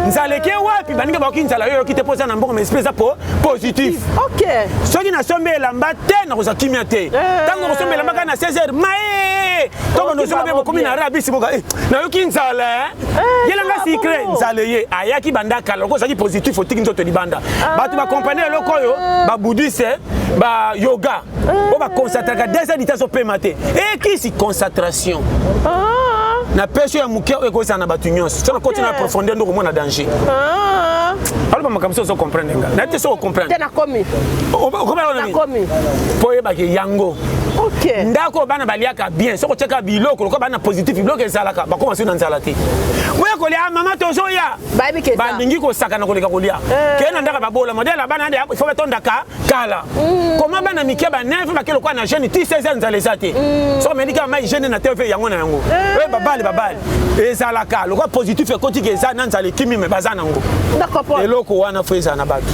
Nzala eke wapi? Baninga bakoki nzala yo oyoki te mpo oza na mbongo mais esprit eza po positif. Ok. Soki nasombi elamba te nakozwa kimia te. Ntango okosomba elamba kaka na 16 heures mae ntongo nozonga mpe bokomi na rabisi boka eh, nayoki nzala eh. Eh, yelanga sikre nzala ye ayaki banda kala lokola ozalaki positif otiki nzoto libanda ah. Bato bakompane eloko oyo babouddhiste bayoga oyo baconcentraka 2 heures du temps azopema te ekisi concentration Ah. Na pesi ya moke oyo ekozala na bato nyonso so nakoti na profondeur nde okomona danger. Ah. Aloba makambo so ozo comprendre nga nayebi te soki ocomprendre. Te, nakomi. Okomona mpo oyebake yango. Ok. Ndako oyo bana baliaka bien, soki otiaka biloko lokola bana positif, biloko ezalaka, bakoma soki na nzala te, boya kolia. Ah, mama tozoya. Bayebi ke eza. Balingi kosakana koleka kolia. Kee na ndako ya babola modele ya bana nde faut batondaka kala. Koma bana mike ba 9 bake lokola na jeune ti 16 heures, nzala eza te. Soki omeli kaka mai jeune na te yango na yango oyo babale babale ezalaka lokola positif ekoti ke eza na nzala ekimi me baza nango. D'accord. Eloko wana faut ezala na bato.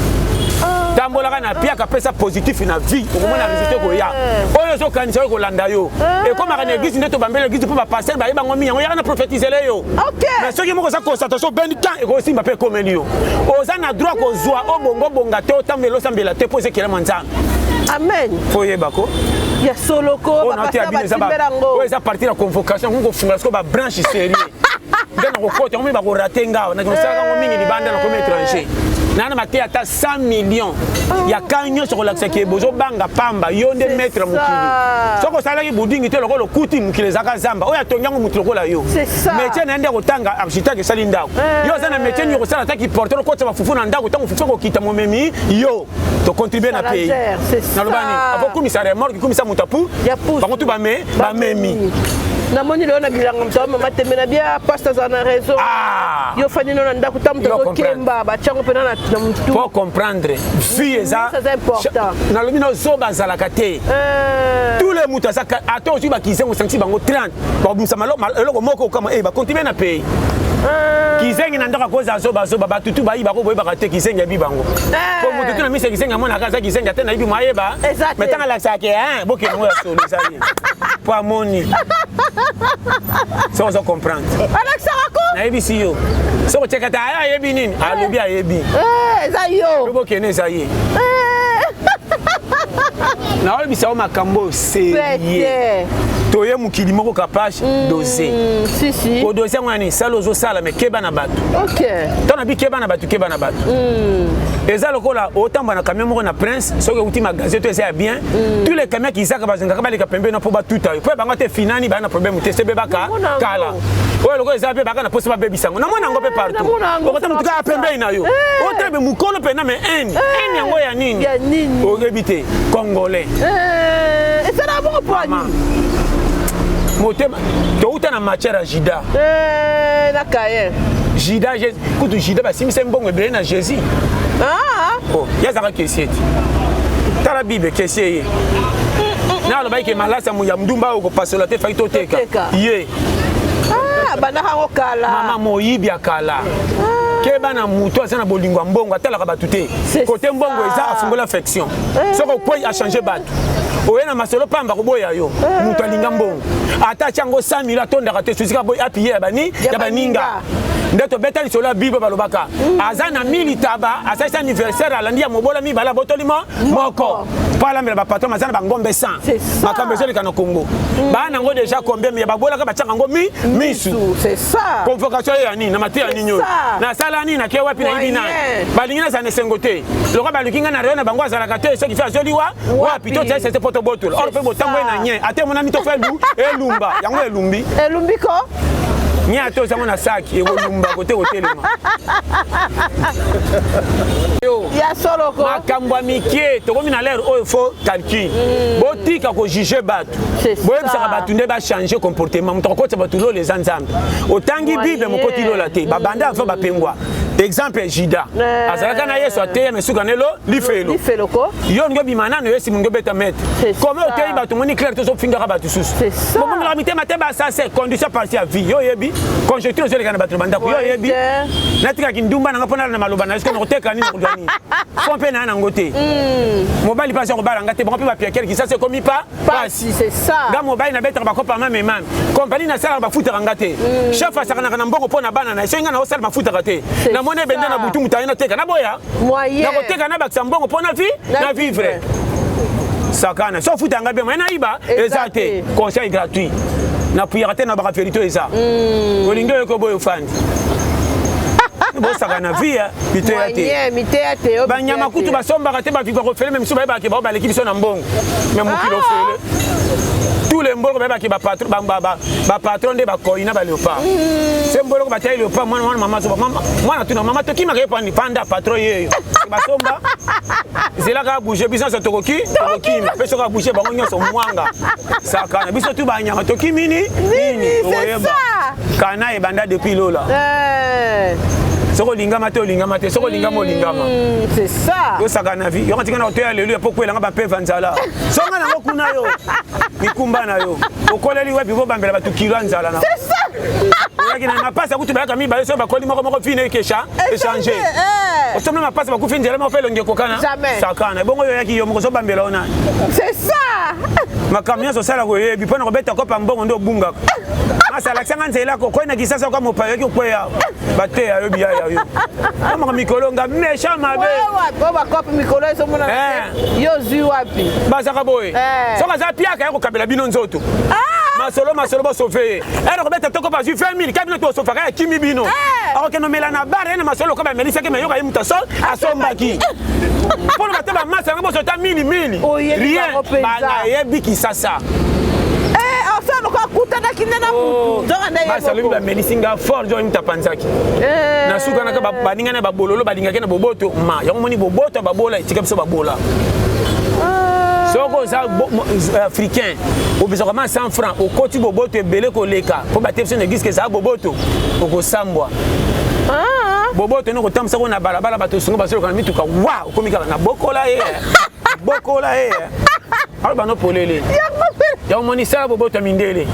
Tambolaka na piaka, pesa positif na vie, okomona résultat ekoya. Oyo ozokanisa oyo kolanda yo ekomaka na église nde tobambeli église mpo bapasteur bayeba yango mingi, yango yaka na prophétisele yo. Ok. Mais soki moko oza concentration obendi temps ekosimba mpe ekomeli yo. Oza na droit kozwa obongobonga te, otambela osambela te mpo eza ekelama Nzambe. Amen. Fo oyeba ko Ya soloko. Oyo na te ya bapasteur bino eza batimbela yango. Oyo eza partir ya convocation yango kofungola sikoyo babranche sérieux nde na kokota yango mingi bakorate ngawa na kosalaka yango mingi libanda na komi étranger naa na mateya ata 100 millions ya kan nyonso kolakisaki bozobanga pamba yo nde maître ya mokili. Soki osalaki budingi te lokola okuti mokili ezalaka zamba oyo atongi yango motu lokola yo. C'est ça. Métier na ye nde kotanga architecte esali ndako. Yo oza na métier nini? Kosala ata kiporter, okotisa bafufu na ndako. Ntango fufu ekokita momemi yo tocontribue na pays. Salazar, c'est ça. Naloba nini? Akokumisa remorque, kumisa moto apu Ya pusu. bango tu bame bamemi. Namoni lelo na bilanga moto amama tembe na bia pasta azala na raison. Ah. Yo fandi no na ndako ta moto Yo azokemba batiango mpena na motu. Po comprendre vie eza Ça, c'est important. Nalobi na zoba azalaka te. Tous les moto aza ata ozwi bakizengo osangisi bango 30 bakobimisa eloko moko okama e bacontribue na pays. Kizengi na ndako akoza zobazoba, batutu bayi bako boyebaka te kizengi ayebi bango. Po moto tu na miso ya kizengi amonaka aza kizengi ate nayebi mo ayeba. Eza te. Mais ntango alakisaka ke bokende yango ya solo ezali po amoni soki ozo comprendre. Alakisaka ko. Nayebisi yo soki otiaka te aya ayebi nini alobi ayebi. Eza yo. Bokende eza ye. Naoyebisa yo makambo oyo sérieux. Pete. Toye mokili moko kapage dose. Si si. Kodose yango yani sala ozosala me keba na bato. Ok. Ntango nabi keba na bato, keba na bato eza lokola otambola na camion moko na prince soki euti magasin to eza ya bien, tous les camions kizaka bazengaka baleka pembeni mpo batuta yo mpo bango te finani baya na problème te sebebaka. Namona yango. Kala oyo lokola eza mpe baka na posa babebisa yango, namona yango mpe partout. Namona yango. Okota motuka ya pembeni na yo otelebe mokolo mpena me ene ene yango ya nini? Ya nini? Oyebi te congolais. Ezalaka bongo po Mama. ani Motema touta na matière ya Juda. Na kaye. Juda kutu Juda basimbisa mbongo ebele na Jésus. Ah. Oh, ye azalaka caissier te. Tala Bible, caissier ye na alobaki ke malasi ya ndumba oyo kopasola te faki toteka. Toteka. Ye. Ah, bandaka yango kala. Mama moyibi ya kala. Keba na motu aza na bolingo ya mbongo, atalaka bato te. C'est Kote mbongo ça. eza afungola affection, soki okwei achange bato oye na masolo pamba koboya yo. Moto alinga mbongo ata atia yango 100 mille atondaka te susika boy apiye ya bani Ya ya baninga. baninga. Nde tobeta lisolo ya Bible, balobaka aza na mili taba asalisi anniversaire alandi ya mobola mibale abotoli mo moko mpo alambela bapatron aza na bangombe 100. C'est ça. Makambo ezoleka na Congo baa nango déjà combien ya babolaka batiaka yango mi misu. C'est ça. Convocation ya nini na mateya nini oyo? Ça. Nasala nini? Nake wapi? Nayibi nani? Moyen. Balingi nazala na esengo te lokola baluki ngai na rayon na bango azalaka te soki fe azoliwa wapi totia sese mpo tobotola or mpe botambo ye na nye ate emonani to fe elumba yango elumbi. Elumbi ko. Nye ate ozango na saki ekolumba kote kotelema yo. Ya solo ko. Makambo ya mike tokomi na l'heure oyo faut calcul. Botika kojuge bato. C'est ça. Boyebisaka bato nde bachange comportement. Moto akokotisa bato lola eza Nzambe. Otangi Bible mokoti lola te babanda avant bapengwa. Exemple Judas Eh. azalaka na Yesu ateya mais suka nelo lifelo. Lifelo ko. Yo olingi obima nano yo esima olingi obeta maître. C'est Comment ça. oteyi bato omoni clair te ozofingaka bato susu. C'est ça. Bobomelaka mitema te basase condition parti ya vie. Yo oyebi conjoncture ezoleka na bato na bandako. Yo oyebi Ouais, natikaki ndumba nanga mpo nala na maloba na yo soki nakoteka nini nakozwa nini. Fo mpe naa nango te. Mobali mpe aza kobala nga te bango mpe bapiakele kisasa ekomi pa Pasi, c'est ça. Nga mobali nabetaka bakopa mame mame. Kompani nasalaka bafutaka nga te. Chef asakanaka na mbongo mpo na bana na ye. Soki nga naosala bafutaka te. C'est Namoni ebende ça. na butu moto aye nateka naboya. Moyen. Nakoteka nabakisa mbongo mpo na vi Na na vivre. Sakana. So ofuta nga bien moyen nayiba Eza eza te. te. Conseil gratuit. Napuyaka te na baka verité eza. Olingi oyoki oboya ofandi. Bosaka na vie biteya te. Moyen, miteya te. yo Banyama miteya kutu te. basombaka te bavivaka ofele me misusu bayebaka bao baleki biso na mbongo me mokili ofele tous les mboloko bayebaki bapatron ba, ba, ba, ba nde bakoyi na baleopard se mboloko batali leopard mwana mwana mama azoba mama mwana tuna mama tokimaka ye pani panda patron yeyo basomba zelaka abouge biso nyonso tokoki tokokima mpe soki abouge bango nyonso mwanga sakana biso tu banyama tokimi ni nini c'est tokoyeba ça. kana ebanda depuis lola Eh. soki olingama te olingama te soki olingama olingama C'est ça. yosaka na vie yoko tika na kotoya lelo ya po kwelanga bapeva nzala songa nango kuna yo mikumba na yo okoleli wapi bobambela bato kilo ya nzala na oyaki na mapasa kutu bayaka mibale soki bakoli moko moko fine ekesha échange Eh. osomna mapasa bakufi nzela moko mpe elongi ekokana Jamais. sakana ebongo oyo oyaki yo moko ozobambela yo nani C'est ça. makambo nyonso osalaka oyebi mpo na kobeta kopa mbongo nde obungaka masa alakisanga nzela kokoi na kisasa kwa mopaya oyoki okweya bateya yo biyaya yo amaka mikolo nga méchant mabe Ouais, wapi? Oyo bakope mikolo ezomonana te. Eh. Yo ozwi wapi? bazaka boye Eh. soki aza piaka ya kokabela bino nzoto masolo masolo bosove ye ere kobeta toko bazwi 20 000 ka bino tosofaka ya kimi bino akokende omela na bare ye na masolo lokola bamelisaki me yoka ye moto asombaki mpona bato bamasa yango bosota mili mili Oyebi rien bango mpenza. nayebi kisasa Eh, osala lokola akutanaki nde na mutu. Nzoka nde ye basalobi moko. bamelisi nga fort nzoka ye moto apanzaki Eh. na suka naka baninga na babololo balingaki na boboto ma yango moni boboto ya babola etika biso babola soki oza africain opesaka ma 100 franc okoti boboto ebele koleka mpo batie biso na eglise ke ezala boboto okosambwa Ah. boboto nde kotambwisako na balabala bato songo bazoloka na mituka wa okomi kaka na bokola ye bokola ye aloba no polele yango moni sala boboto ya mindele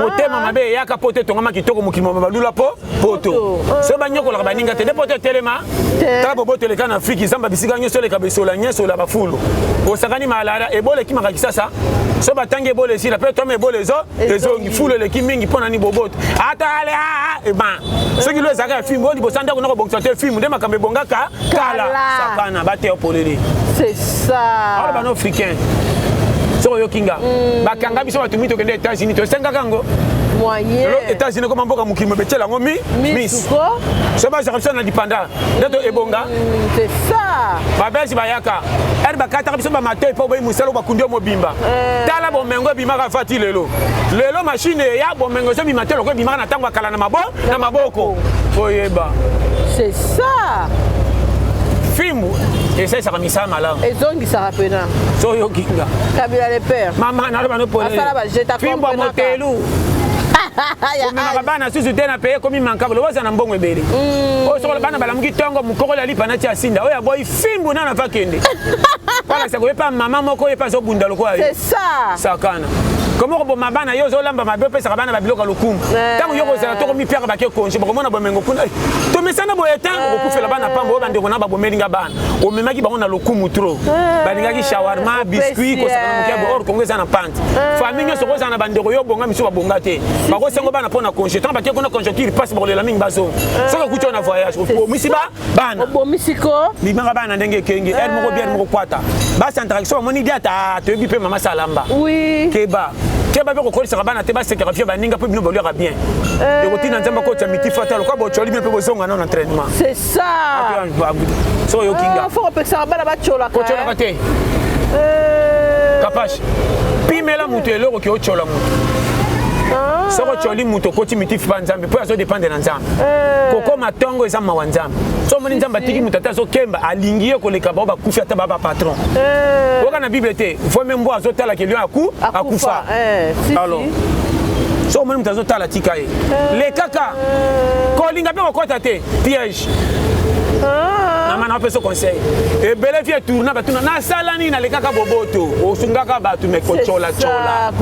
motema mabe eyaka poto etongama kitoko mokili moma balula po poto soki banyokolaka baninga te nde poto etelema tala boboto eleka na afriki zamba bisika nyonso eleka bisola nyonso ola bafulu osakani malala ebola ekimaka kisasa so batangi ebola esila mpe toma ebola ezo ezongi fulu eleki mingi mpo na nini boboto ata ale eba soki lo ezalaka ya filme oyo liboso ndako nakobongisa te filme nde makambo ebongaka kala sakana bateya polele C'est ça. aloba no africain soki oyoki nga bakanga biso bato mi tokende États-Unis tosengaka yango Moyen. lelo États-Unis koma mboka mokili mobetiela yango mi mis Misuko. so bazwaka biso na lipanda nde to ebonga C'est ça. babelge bayaka ere bakataka biso bamatoi mpo boyi mosala oyo bakundi yo mobimba tala bomengo ebimaka fati lelo lelo mashine eya bomengo ezobima te loko ebimaka na ntango ya kala na mabo na maboko oyeba C'est ça. fimbu esalisaka misala malamu Ezongisaka pena. so oyoki nga Kabila le père. mama naloba no Asala ba jeta fimbu ya comprenaka. motelu omemaka bana susu te na peye ekomi mankabo lobo oza na mbongo ebele oyo sokola bana balamuki ntongo mokokolo ya lipa nati asinda oyo aboyi fimbu nana fa kende palakisa koyepa mama moko oyo epe azobunda lokola yo C'est ça. sakana komo koboma bana yo ozolamba mabe opesaka bana babiloko ya lokumu ntango yo kozala to komipiaka bake konje bakomona bomengo kuna tomesana boye te okokufela bana pamba oyo bandeko na babomelinga bana omemaki bango na lokumu trop balingaki shawarma biscuit kosakana moke ya or kongo eza na pante famille nyonso kozala na bandeko yo obonga misu babonga te bakosengo bana mpo na congé ntango batie kuna conjoncture mpasi bakolela mingi bazonga soki okuti oyo na voyage obomisi ba bana Obomisi ko. bimaka bana ndenge ekenge ere moko biere moko kwata basantaka so bamoni diata toyebi mpe mama salamba Oui. keba keba mpe kokolisaka bana te basekaka fie baninga mpo bino boliaka bien ekotina nzambe akotya mitifu ata lokola bocoli bino mpe bozonga nano entraînement C'est ça. so oyoki nga Ah, faut kopekisaka bana batyolaka. kotyolaka te kapashe pimela moto eloko ke otyola moto soki otyoli moto okoti mitifu mpa nzambe mpo azodépendre na nzambe kokoma ntongo eza mawa nzambe so omoni nzambe atiki moto ata azokemba alingi ye koleka bao bakufi ata baa bapatron oyoka na bible te vomi mbwa azotalaka lion aku akufa alors soki omoni moto azotala tika ye lekaka kolinga mpe kokɔta te piège Naopesa conseil ebele vie tourna batuna nasala nini, nalekaka boboto, osungaka bato me kotyolacola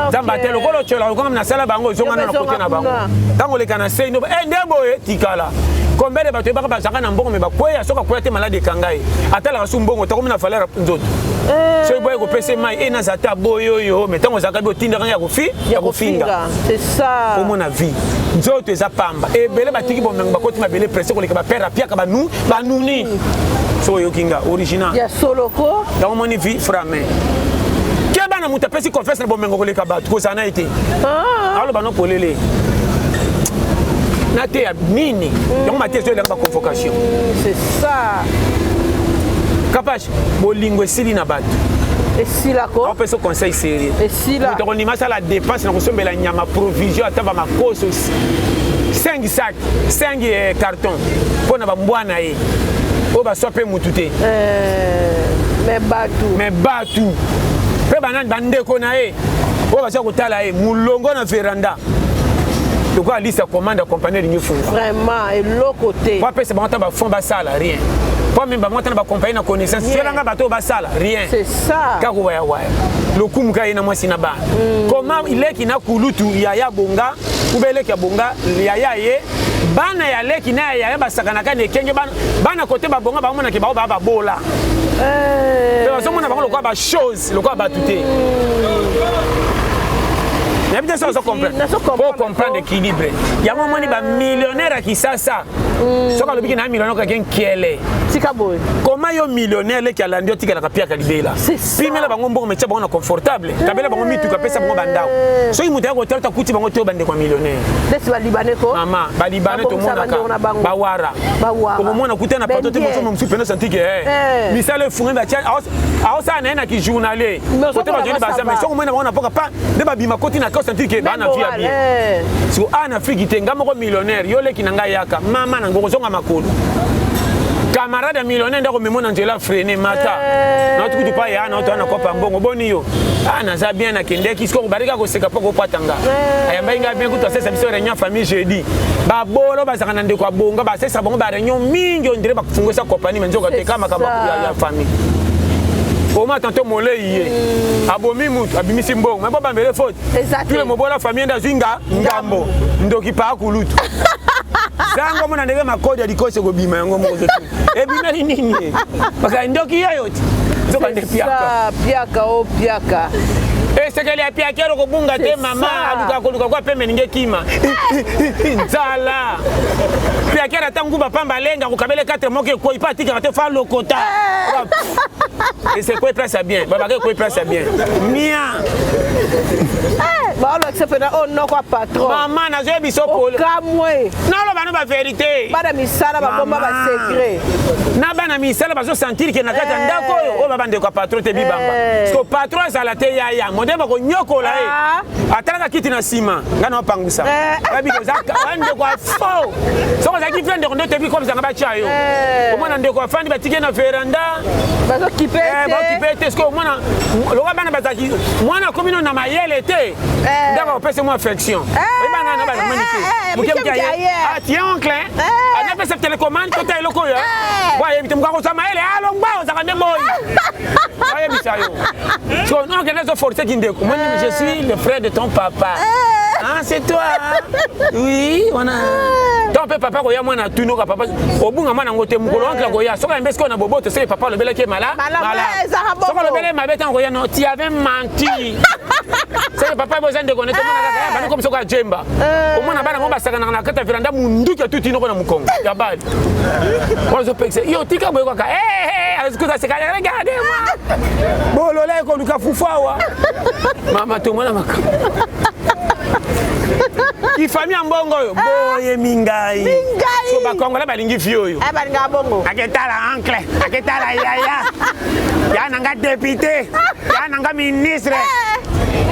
nzambe ate lokola otyola okanga nasala bango, ozonga na kote na bango. Ntango oleka na sei nde boye tikala. Combien de bato ebaka bazalaka na mbongo me bakweya? Soki akweya te, maladi ekanga ye, atalaka su mbongo, takomi na valeur nzoto. Soki boye kopesa mai e naza ata boye oyo me ntango ozalaka bi otindaka ya kofi ya kofinga. Omona vie nzoto eza pamba. Ebele batiki bomengo, bakoti mabele presse koleka bapere apiaka banu banuni. Soki oyoki nga original ya soloko. Yango omoni vie frame keba na moto apesi confiance na bomengo koleka bato, kozala na ye te. Aloba no polele na te ya nini yango mate ezoyelanga baconvocation. C'est ça. Kapage, bolingo esili na bato. Esilako. Apesa conseil sérieux. Esila. Moto akondima asala dépense na kosombela nyama, provision, ata bamakoso 5 sac, 5 carton mpo na bambwa na ye oyo baswa mpe mutu te. Me bato. Me bato mpe banani, bandeko na ye oyo baza kotala ye molongo na veranda lokola liste ya commande ya compagnie elingi funga. Vraiment, eloko te. Po apesa bango ata bafond basala rien, po amemi bango ata na bacompagnie na connaissance tielanga bato oyo basala rien. C'est ça. Kaka wayawaya lokumu ka ye na mwasi na bana. Comment leki na kulutu yaya bonga ube leki ya bonga yaya ye, bana ya leki na ya yaya basakanaka na ekenge, bana kote babonga bamonaki bao baa babola mpe bazomona bango lokola bachose, lokola bato te. Nayebi te so ozo comprendre. Po comprendre équilibre yango, omoni bamillionnaire ya Kisasa, soki alobiki na millionnaire okaki nkele. Tika boye. Koma yo millionnaire, leki alandi, otikalaka piaka libela. Pimela bango mbongo, metia bango na confortable, kabela bango mituka, pesa bango bandako. Soki moto ya kotala takuti bango te, oyo bandeko ya millionnaire. Neti balibanais ko. Mama, balibanais tomonaka bawara, okomona kuta na pato te. Moso mosusu pene santike misala efungi, batia aosala na ye na kijournalier kote bato baza. Mais soki omona bango na mpoka pa nde babima koti na santike, baa na vie ya bien. Siko a na Afrique te, nga moko millionnaire, yo leki na ngai yaka mama na ngoko ozonga makolo. Camarade ya millionnaire ndako memo na nzela freine mata nauti kutu pa ya nauti wana kopa mbongo. Boni yo? Ah, naza bien, nakendeki siko barika koseka mpo kopwata nga. Ayambaki ngai bien, kutu asesa biso réunion famille jeudi. Babolo bazalaka na ndeko abonga, basesa bango baréunion mingi, ondire bafungwisa compagnie, me nzoka teka makambo ya famille. Oma tanto molei ye abomi mutu, abimisi mbongo me bobambele faute. Tule mobola famille nde azwi nga ngambo ndoki paa kulutu zango omona ndenge makodi ya likosi ekobima yango moko ebimeli nini baka ndoki yoyo ti nzoka nde piaka. Piaka o piaka. Esekeli ya piakero kobunga te. Mama aluka koluka kwa pembe ninge kima nzala. Piakero ata nguba pamba alenga kokabele 4 moko ekwei mpe atikaka te, fa lokota esekwei place ya bien, babaka ekwei place ya bien mia. Baolakisa mpena oyo noko ya patron. Mama, nazoyebi biso polo. Okamwe. Naloba no bavérité. Bana misala babomba basecret. Na bana misala bazosentir ke na kati ya ndako oyo, oyo babandeko ya patron te bibamba. Parce que patron azala te, yaya modele bakonyokola ye. Atalaka kiti na nsima, ngai na opangusa babi oza ndeko ya faux. Soki ozalaki vrai ndeko nde toyebi komisanga batya yo. Omona ndeko afandi, batiki ye na veranda. Bazokipe te. Baokipe te. Soki omona lokola bana bazalaki, mwana akomi no na mayele te, ndako akopesa mwa affection. Oyebana na bazamani te, moke moke aye atie oncle anapesa télécommande tota eloko oyo po ayebi te. Moto akozwa mayele alongwa, ozalaka nde moi ayebisa yo. So oncle nde azoforce kindeko moi, je suis le frère de ton papa. Ah, c'est toi? Oui, wana to mpe papa koya mwana atunoka papa obunga mwana yango te. Mokolo oncle akoya, soki ayembe sikoyo na boboto, soki papa alobelaki ye mala, soki alobeli ye mabe, ntango koya no tu avais menti, seke papa boza ndeko ne. Tomona kaka bani komi soki ajemba, omona bana ngo basakanaka na kati ya veranda, munduki atuti noko na mokongo ya bali wana, ozopekisa yo tika boye kaka azikuza seka, regarde moi bolola ekoluka fufu awa. Mama, tomona makambo ifami ya mbongo oyo boyemi ngai. So bakongola balingi vie oyo. Balingaka bongo. Aketala oncle, aketala yaya, ya nanga député, ya nanga ministre,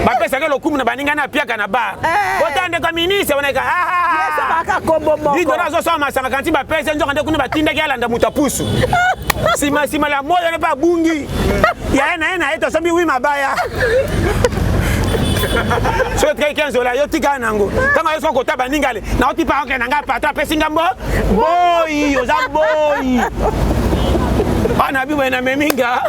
bapesaka lokumu na baninga na apiaka na bar, ota ndeko ministre wanaka. Didona azosala masanga kanti bapesa nzoka nde kuna batindaki alanda moto apusu nsima nsima la moyo wana mpe abungi yaya na ye na ye tosombi wi mabaya. Soki otikaki 15 dola yo, tika nango. Ntango yo soki kota baninga ale naoti pa oncle na ngai patron apesi nga mbo boyi, oza boyi. Bana bi boye namemi nga.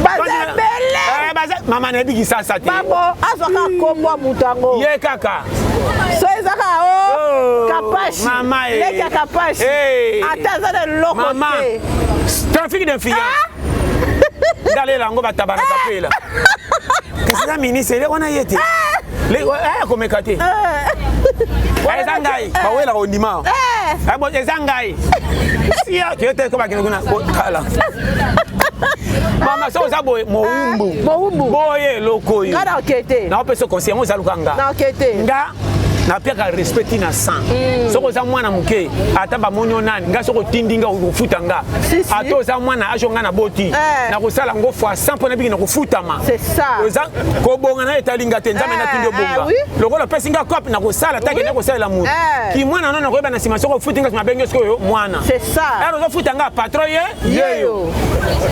Baza ebele. Eh, baza mama nayebi kisasa te. Babo azwaka kombo ya moto yango. Ye kaka. So eza kaka o Oh, kapashi. mama eh. Leki ya kapashi. Eh. Ata aza na eloko Mama. te. Trafic d'influence. Ndalela yango bataba na kapela. Kasi eza ministre ele wana ye te. Eh, komeka te. Eh, eza ngai bawelaka ondima. Eh, bon, eza ngai. Sia toye te ko bakende kuna kala. Mama so oza boye mowumbu. Mowumbu. Boye eloko oyo. Nga na oke te. Naopesa conseil yango oza luka nga. Na oke te. Nga napiaka respect ti na 100 soki oza mwana moke ata bamoni yo nani nga soki otindi nga okofuta nga Si, si. ata oza mwana age nga naboti Eh. nakosala ngo fois 100 mpo nabiki nakofutama C'est ça. oza kobonga na etali nga te nzambe Eh, natindi obonga eh, oui. lokola opesi nga cope nakosala take nakosalela motu Eh. kimwana no nakoyeba na nsima soki ofuti nga nsima abengi yo sikoyo mwana C'est ça. ere ozofuta nga patron ye yeyo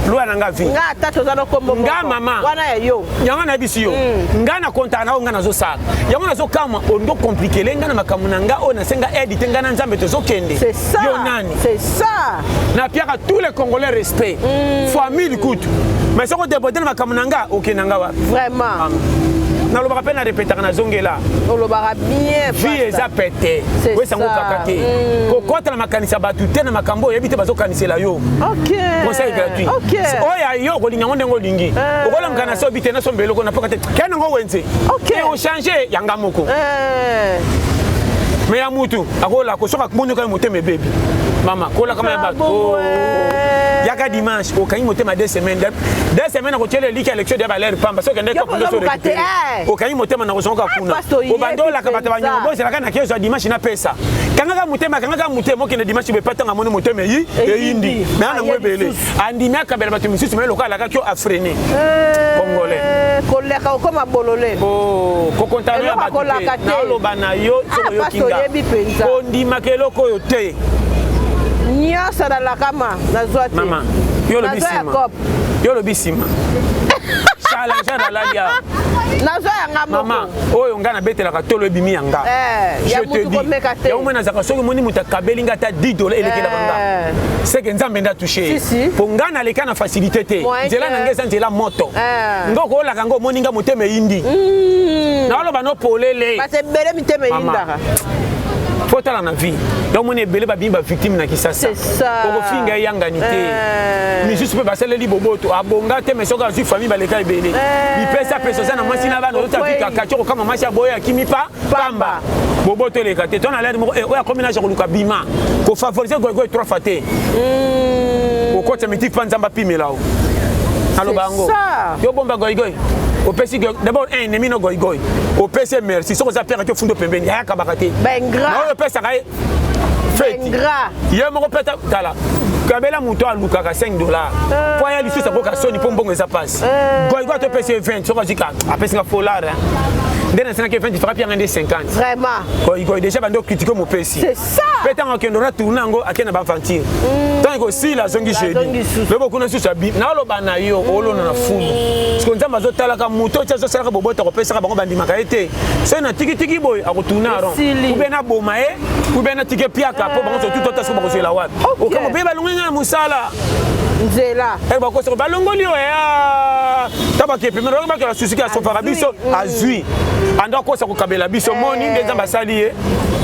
lwa na nga vie Nga ata toza na kombo moko. Nga mama. Wana ya yo. Yango nayebisi yo, nga na kontaka na oyo nga nazosala yango, nazokamwa olingi okomplikele nga na makambo na nga oyo nasenga aide te. Nga na Nzambe tozokende. C'est ça. Yo nani? C'est ça. Napiaka tous les Congolais respect fois mille kutu, mais soki odebote na makambo na nga, okende nga wapi? Vraiment. Nalobaka mpe narepetaka, nazongela. Olobaka bien. Vie eza pete. C'est Oyesango ça. kaka te kokɔta na makanisi ya bato te na makambo oyo oyebi te bazokanisela yo. Conseil gratuit. Oyo ya yo okolinga yango ndenge olingi. Okolamka na se obi te nasomba eloko na poka te kende yango wenze. Ochange yanga moko. Me ya mutu akolaka soki amoni kaka motema ebebi. Mama kolakama ya bato. Bongo, Oh. eh. Yaka dimanche okangi motema 2 semaines, 2 semaines akotiela eliki ya élection ya balere pamba soki okende Yo kozoluka te, eh. okangi motema na kozonga kuna. Pastor, oyebi Obanda olaka bato mpenza. banyongo bozelaka na kezo ya dimanche napesa. Kangaka motema, kangaka motema, okende dimanche boye patanga amoni motema eyi eyindi me ana yango Aye ebele. lisusu. Andimi akabela bato misusu me lokola alakaki yo afrene Congolais. Koleka okoma bolole. Oh, kokontana ya Eloko bato akolaka te. te. Naoloba na yo soki Ah, oyoki pastor, nga oyebi mpenza. kondimaka eloko oyo te. Nyonso nalakama nazwa te. Mama, yo olobi Nazwa ya nsima. cop. Yo olobi nsima challenger alali awa. Nazwa yanga Mama moko. oyo ngai nabetelaka tolo ebimi ya nga. Eh, ya Je te mutu dis, komeka te. yango moi nazalaka soki omoni moto akabeli nga ata 10 $ elekelaka nga. Seke Nzambe nde atouche. Si, si. Mpo ngai naleka na facilité te. Moyen Nzela na ngai eza nzela moto. Nga okoolaka nga omoni nga motema eyindi. Naoloba no polele. Bato ebele mitema Mama. eyindaka. Fo tala na vie donc omoni ebele babimi bavictime na Kisasa. C'est ça. Okofinga eyangani te. Misusu mpe basaleli boboto abonga te, mais soki azwi famille baleka ebele. Bipesa pesa oza na mwasi na bana ozota Okwei. vi kaka ti okokama mwasi aboye akimi pa pamba. Boboto eleka te to na lere moko eh, oyo akomi naje koluka bima kofavorize goigoi trois fois te okotya mitiki mpa Nzambe apimela o aloba yango. Ça. Yo bomba goigoi opesi d'abord un ennemi no goigoi opesi ye merci soki oza piaka te ofundi pembeni ayakabaka te. Baingrat. Na oyo opesaka ye feti. Baingrat. Ye moko mpe tala kabela moto alukaka 5 $ mpo aya lisusu akoka soni mpo mbongo eza pasi. Goigoi ata opesi ye 20 soki azwika apesinga folar nde nasenaki 20 faka pianga nde 50. Vraiment. Goigoi déjà bandi okritike mopesi. C'est ça. Mpe ntango akende na tourne yango ake na baaventure ntango ekosila azongi Azongi jeudi susu. lobo kuna susu abi naoloba na yo olona na fulu parce que Nzambe azotalaka moto oti azosalaka boboto akopesaka bango bandimaka ye te. Soki na tikitiki boye akotourne rond. Esili. Ou bien naboma ye ou bien natike piaka mpo bango sotu tota soki bakozwela wapi. Okamo mpe balongoli nga na mosala. Nzela. Eh, bakosaka balongoli oyo ta bakepe me bakela susuki asofaka biso azwi ando akosa kokabela biso moni nde Nzambe asali ye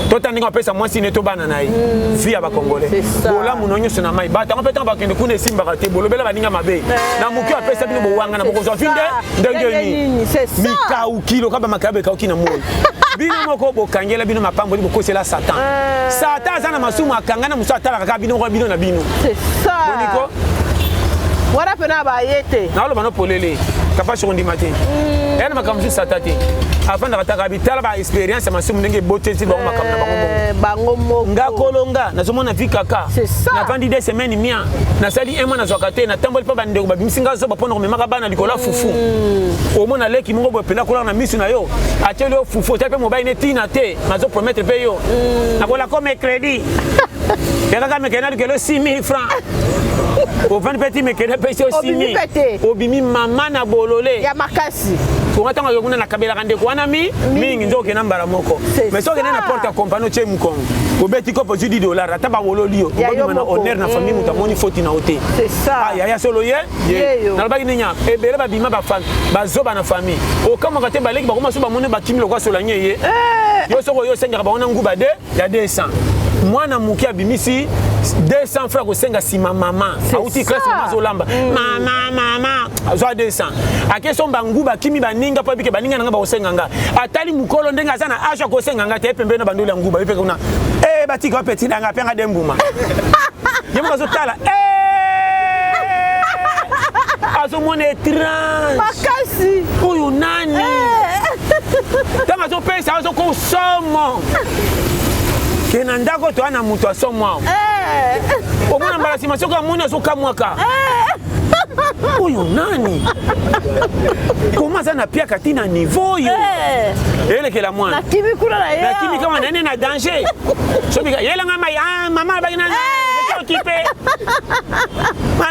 tota ndenge apesa mwasi ne to bana na ye vie ya bacongolais. C'est ça. Bolamu na nyonso na mai bato yango mpe ntango bakende kuna esimbaka te bolobela baninga mabe na moki oyo apesa bino bowanga na bokozwa vi nde ndenge Ndenge nini. nini, c'est ça. Mikauki loka bamakaya ekauki na moi bino moko bokangela bino mapamboli bokosela Satan. Satan aza na masumu akanga na mosu atalaka kaka bino moko bino na bino. C'est ça. Boniko. Wana mpena baye te. Naoloba no polele kapasi kondima te eya na makambo mosusu sata te afandaka taka bitala baexpérience ya masumu ndenge eboteti bango makambo na bango mongo. Eh, bango moko. Nga kolonga nazomona vi kaka. C'est ça. Navandi 2 semaines mia nasali un mois nazwaka te natamboli mpo bandeko babimisi nga zoba mpona komemaka bana likolo ya fufu. Omona leki moko boye mpena kolaka na misu na yo atieli yo fufu otali mpe mobali ne ntina te nazopromettre mpe yo nakola comme crédit. Yakaka mekene alukelo 6000 francs. Ovandi mpe ti mekene apesi yo 6000. Obimi mama na bolole. Ya makasi. Konga ntango azo kuna nakabelaka ndeko wana mi mingi nzo okenda mbala moko. Mais soki okende na porte ya compagnie otie mokongo. Obeti kopo ozwi 10 dollars ata bawololi yo. Okobima na honneur na famille moto amoni foti na yo te. C'est ça. Ah yaya solo ye. Nalobaki nini ebele babima ba famille bazoba na famille. Okamwaka te baleki bakoma so bamoni bakimi lokola solangi ye. Eh. Yo soko yo osengaka bango na nguba de ya 200. Mwana moke abimisi 200 francs kosenga nsima mama auti classe mama azolamba mm. mama mama azwa 200 ake somba nguba akimi baninga mpo abike baninga na nga bakosenga nga atali mokolo ndenge aza na age akosenga nga te pembeni na bandoli ya nguba ye mpe kuna e batika bapeti na nga mpe nga de mbuma ye moko azotala eh! azomona étrange makasi oyo nani eh. ntango azopesa azokosomo ke na ndako toya na moto asomo awa eh. omona mbala nsima soki amoni azokamwaka oyo nani koma aza na piaka ti na niveau oyo elekela mwana nakimi kuna na ye nakimi kama nani na danger sobika yelanga mai ah mama abaki na okipe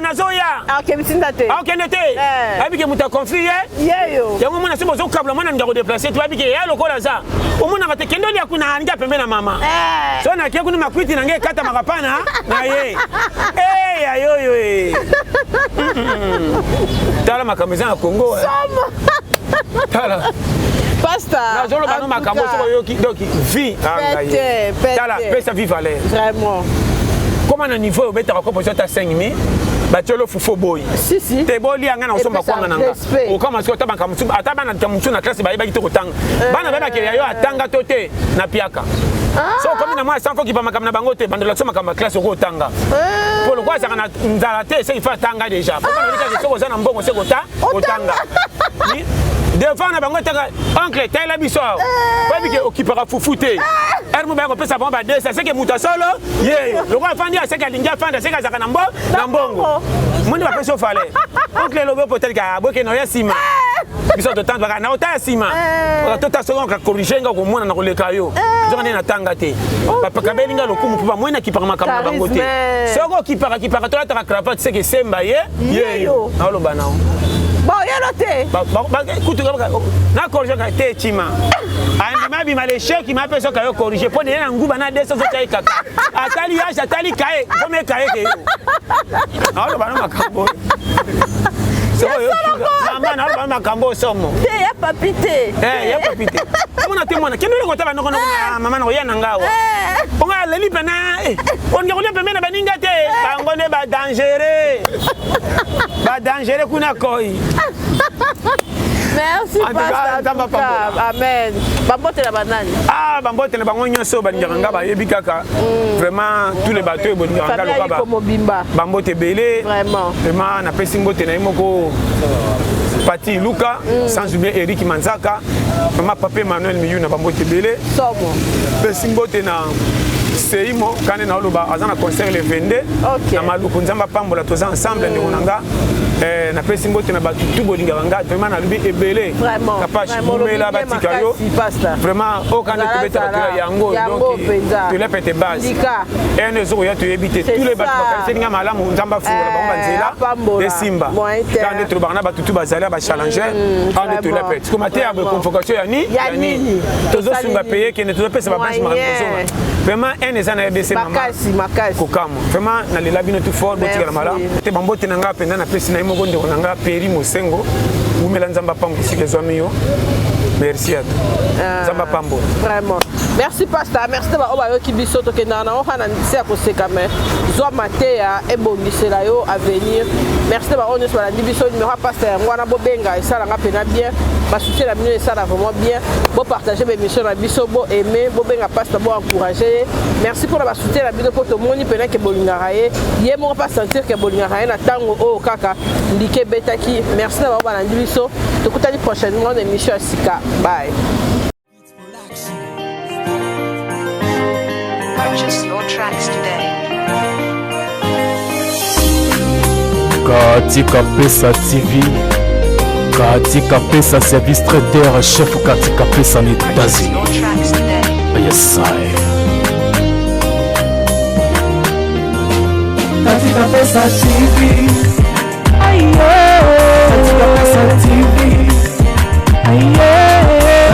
nazoya akende te akende te ayebike moto aconflit ye yeyo yango mona soki bozokabula mwana alinga kodeplace te bayebike ya lokola aza omonaka te kende olia kuna alingi apembe na mama so nakie kuna makwiti na ngai ekatamaka pana na ye yayoyo e tala makambo eza na congo tala pasta nazoloba no makambo soki oyoki donc vie tala pesa vie valeur vraiment koma na niveau obetaka kopo ata 5000 batiolo fufu oboyi te bolia ngai na kosomba kwanga na nga okama soki ata makambo mosusu ata bana mosusu na classe bayebaki te kotanga eh. bana bayebaki ya yo atanga to te na piaka ah. so okomi na mwa sans fokipa makambo na bango te bandola so makambo ya classe okotanga eh. po lokola azalaka na nzala te seki fa atanga déjà po ah. soki oza na mbongo seki otanga devant na bango etaka oncle talela biso awa eh. oyebi ke okipaka fufu te ere mo baya kopesa bango badesa seke moto asolo ye lokola afandi aseke alingi afanda seke azalaka na mbo na mbongo moni bapesi yo fale oncle elobi opotelika boke na oya nsima biso totanga na otaya nsima eh. tota soki oka corrige nga okomona na koleka yo eh. nzoka nde natanga te bakabeli nga lokumu mpo bamoi nakipaka makambo na bango te soki okipaka kipaka tolataka cravate seke esemba ye yeyo naoloba nao boyelo te kutu na corrige te cima andima abima lechec ma mpe soki ayo corrige mpo neye na nguba na de soki otya kaka atali age atali kaye komi kaye ke yo naoloba no makambo mama naoloba no makambo osomo te ya papi te eh, ya papi te omona te mwana kende oleko ta banoko noko eh. mama na koya na ngawa eh. onga aleli pena olinga kolia pembeni na baninga te bango nde badangereux badangereux kuna koi Merci pasteur. Amen. Bambote na banani? Ah, bambote na bango nyonso balingaka nga bayebi kaka. Mm. Vraiment tous les bateaux bolingaka nga loka ba. Mobimba. Bambote ebele. Vraiment. Vraiment napesi mbote na ye moko Pati Luka, mm. sans oublier Eric Manzaka, vraiment Papa Emmanuel Miyuna bambote ebele. Somo. Pesi mbote na Seimo kane na oloba aza na concert le 22 okay. na Maluku Nzambe apambola toza ensemble ndeko na nga eh, napesi mbote na bato tu bolingaka nga vraiment nalobi ebele kapash mumela batika yo vraiment oyo kanda tobetaka toya yango donc tolia pete base ene ezokoya toyebi te tous les bato bakaniseli nga malamu nzambe afungola bango banzela esimba kaka nde tolobaka na bato tu bazali ya bachallenger mm, awa nde tolia pete koma te ya convocation ya ni ya nini tozosunga peye kende tozopesa babranche makambo kozonga vraiment ene eza na rdc mama kokamwa vraiment nalela bino tout fort botikala malamu te bambote na nga mpenza napesi na ye moko ndeko na nga peri mosengo wumela nzambe apambo esika ezwami yo merci ato ah, nzambe apambola vraiment merci pasta merci te baoyo bayoki biso tokendaka nango kaka na nse ya koseka me zwa mateya ebongisela yo avenir merci te baoyo nyonso balandi biso numero ya pasta yango wana bobenga esalanga mpena bien basutie na bino esala vraiment bien bopartage baémission na biso bo aime bobenga pasta bo encourage ye merci mpona basoutien na bino mpo tomoni mpena ke bolingaka ye ye moko mpe asentir ke bolingaka ye na ntango oyo kaka ndike ebetaki merci na bango balandi biso tokutani prochainement na émission ya sika bye. Purchase your tracks today. Katika Pesa TV, Katika Pesa service traiteur chef Katika Pesa na Purchase États-Unis. your tracks today. Yes, I. Katika Pesa TV. Katika Pesa TV.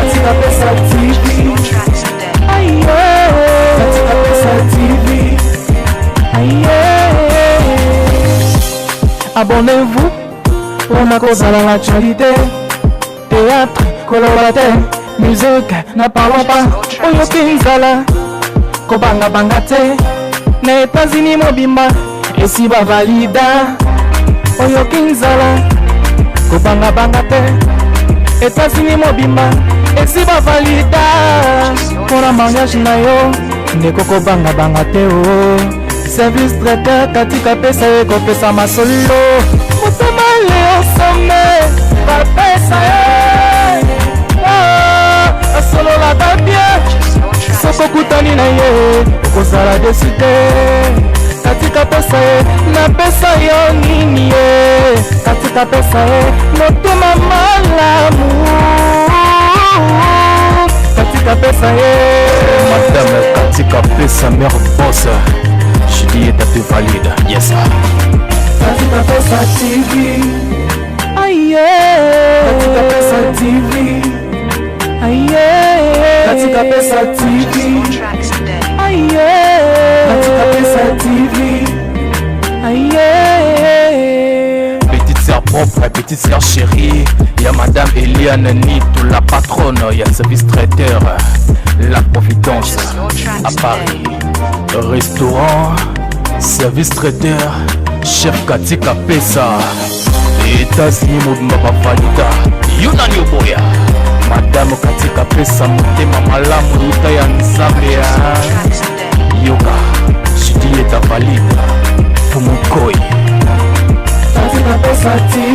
Katika Pesa TV. Your tracks today. Katika Pesa TV. Abonnez-vous mpona kozala na actualité, théâtre koloba te, musique na parlons pas. Oyoki nzala, kobangabanga te, na Etats-Unis mobimba esi bavalida. Oyoki nzala, kobangabanga te, Etats-Unis mobimba esi bavalida. Mpona mariage na yo, ndeko, kobangabanga te o service traiteur Katika Pesa ekopesa masolo. Motema Leo Some bapesa ye. Ah, asololaka bien. Purchase your tracks Soki today. okutani na ye, okozala déçu te. Katika Pesa ye, napesa yo nini ye? Katika Pesa ye, motema malamu. Katika Pesa ye. Madame Katika Pesa, mère boss, Juliette te valide, yes. Katika Pesa TV. Aye. Katika Pesa TV. Aye. Katika Pesa Purchase TV. your tracks today. Aye. Katika Pesa TV. Aye. Petite sœur propre, petite sœur chérie, il y a Madame Eliane Nito, la patronne, il y a service traiteur, La Providence, Purchase your à tracks Paris. today. Restaurant, service traiteur, chef Katika Pesa. États-Unis mobimba bavalida, yo nani oboya? Madame Katika Pesa, motema malamu euta ya Nzambe. Purchase your Ah. tracks today. Yoka, Juliette valide, Fumukoi. Katika Pesa TV.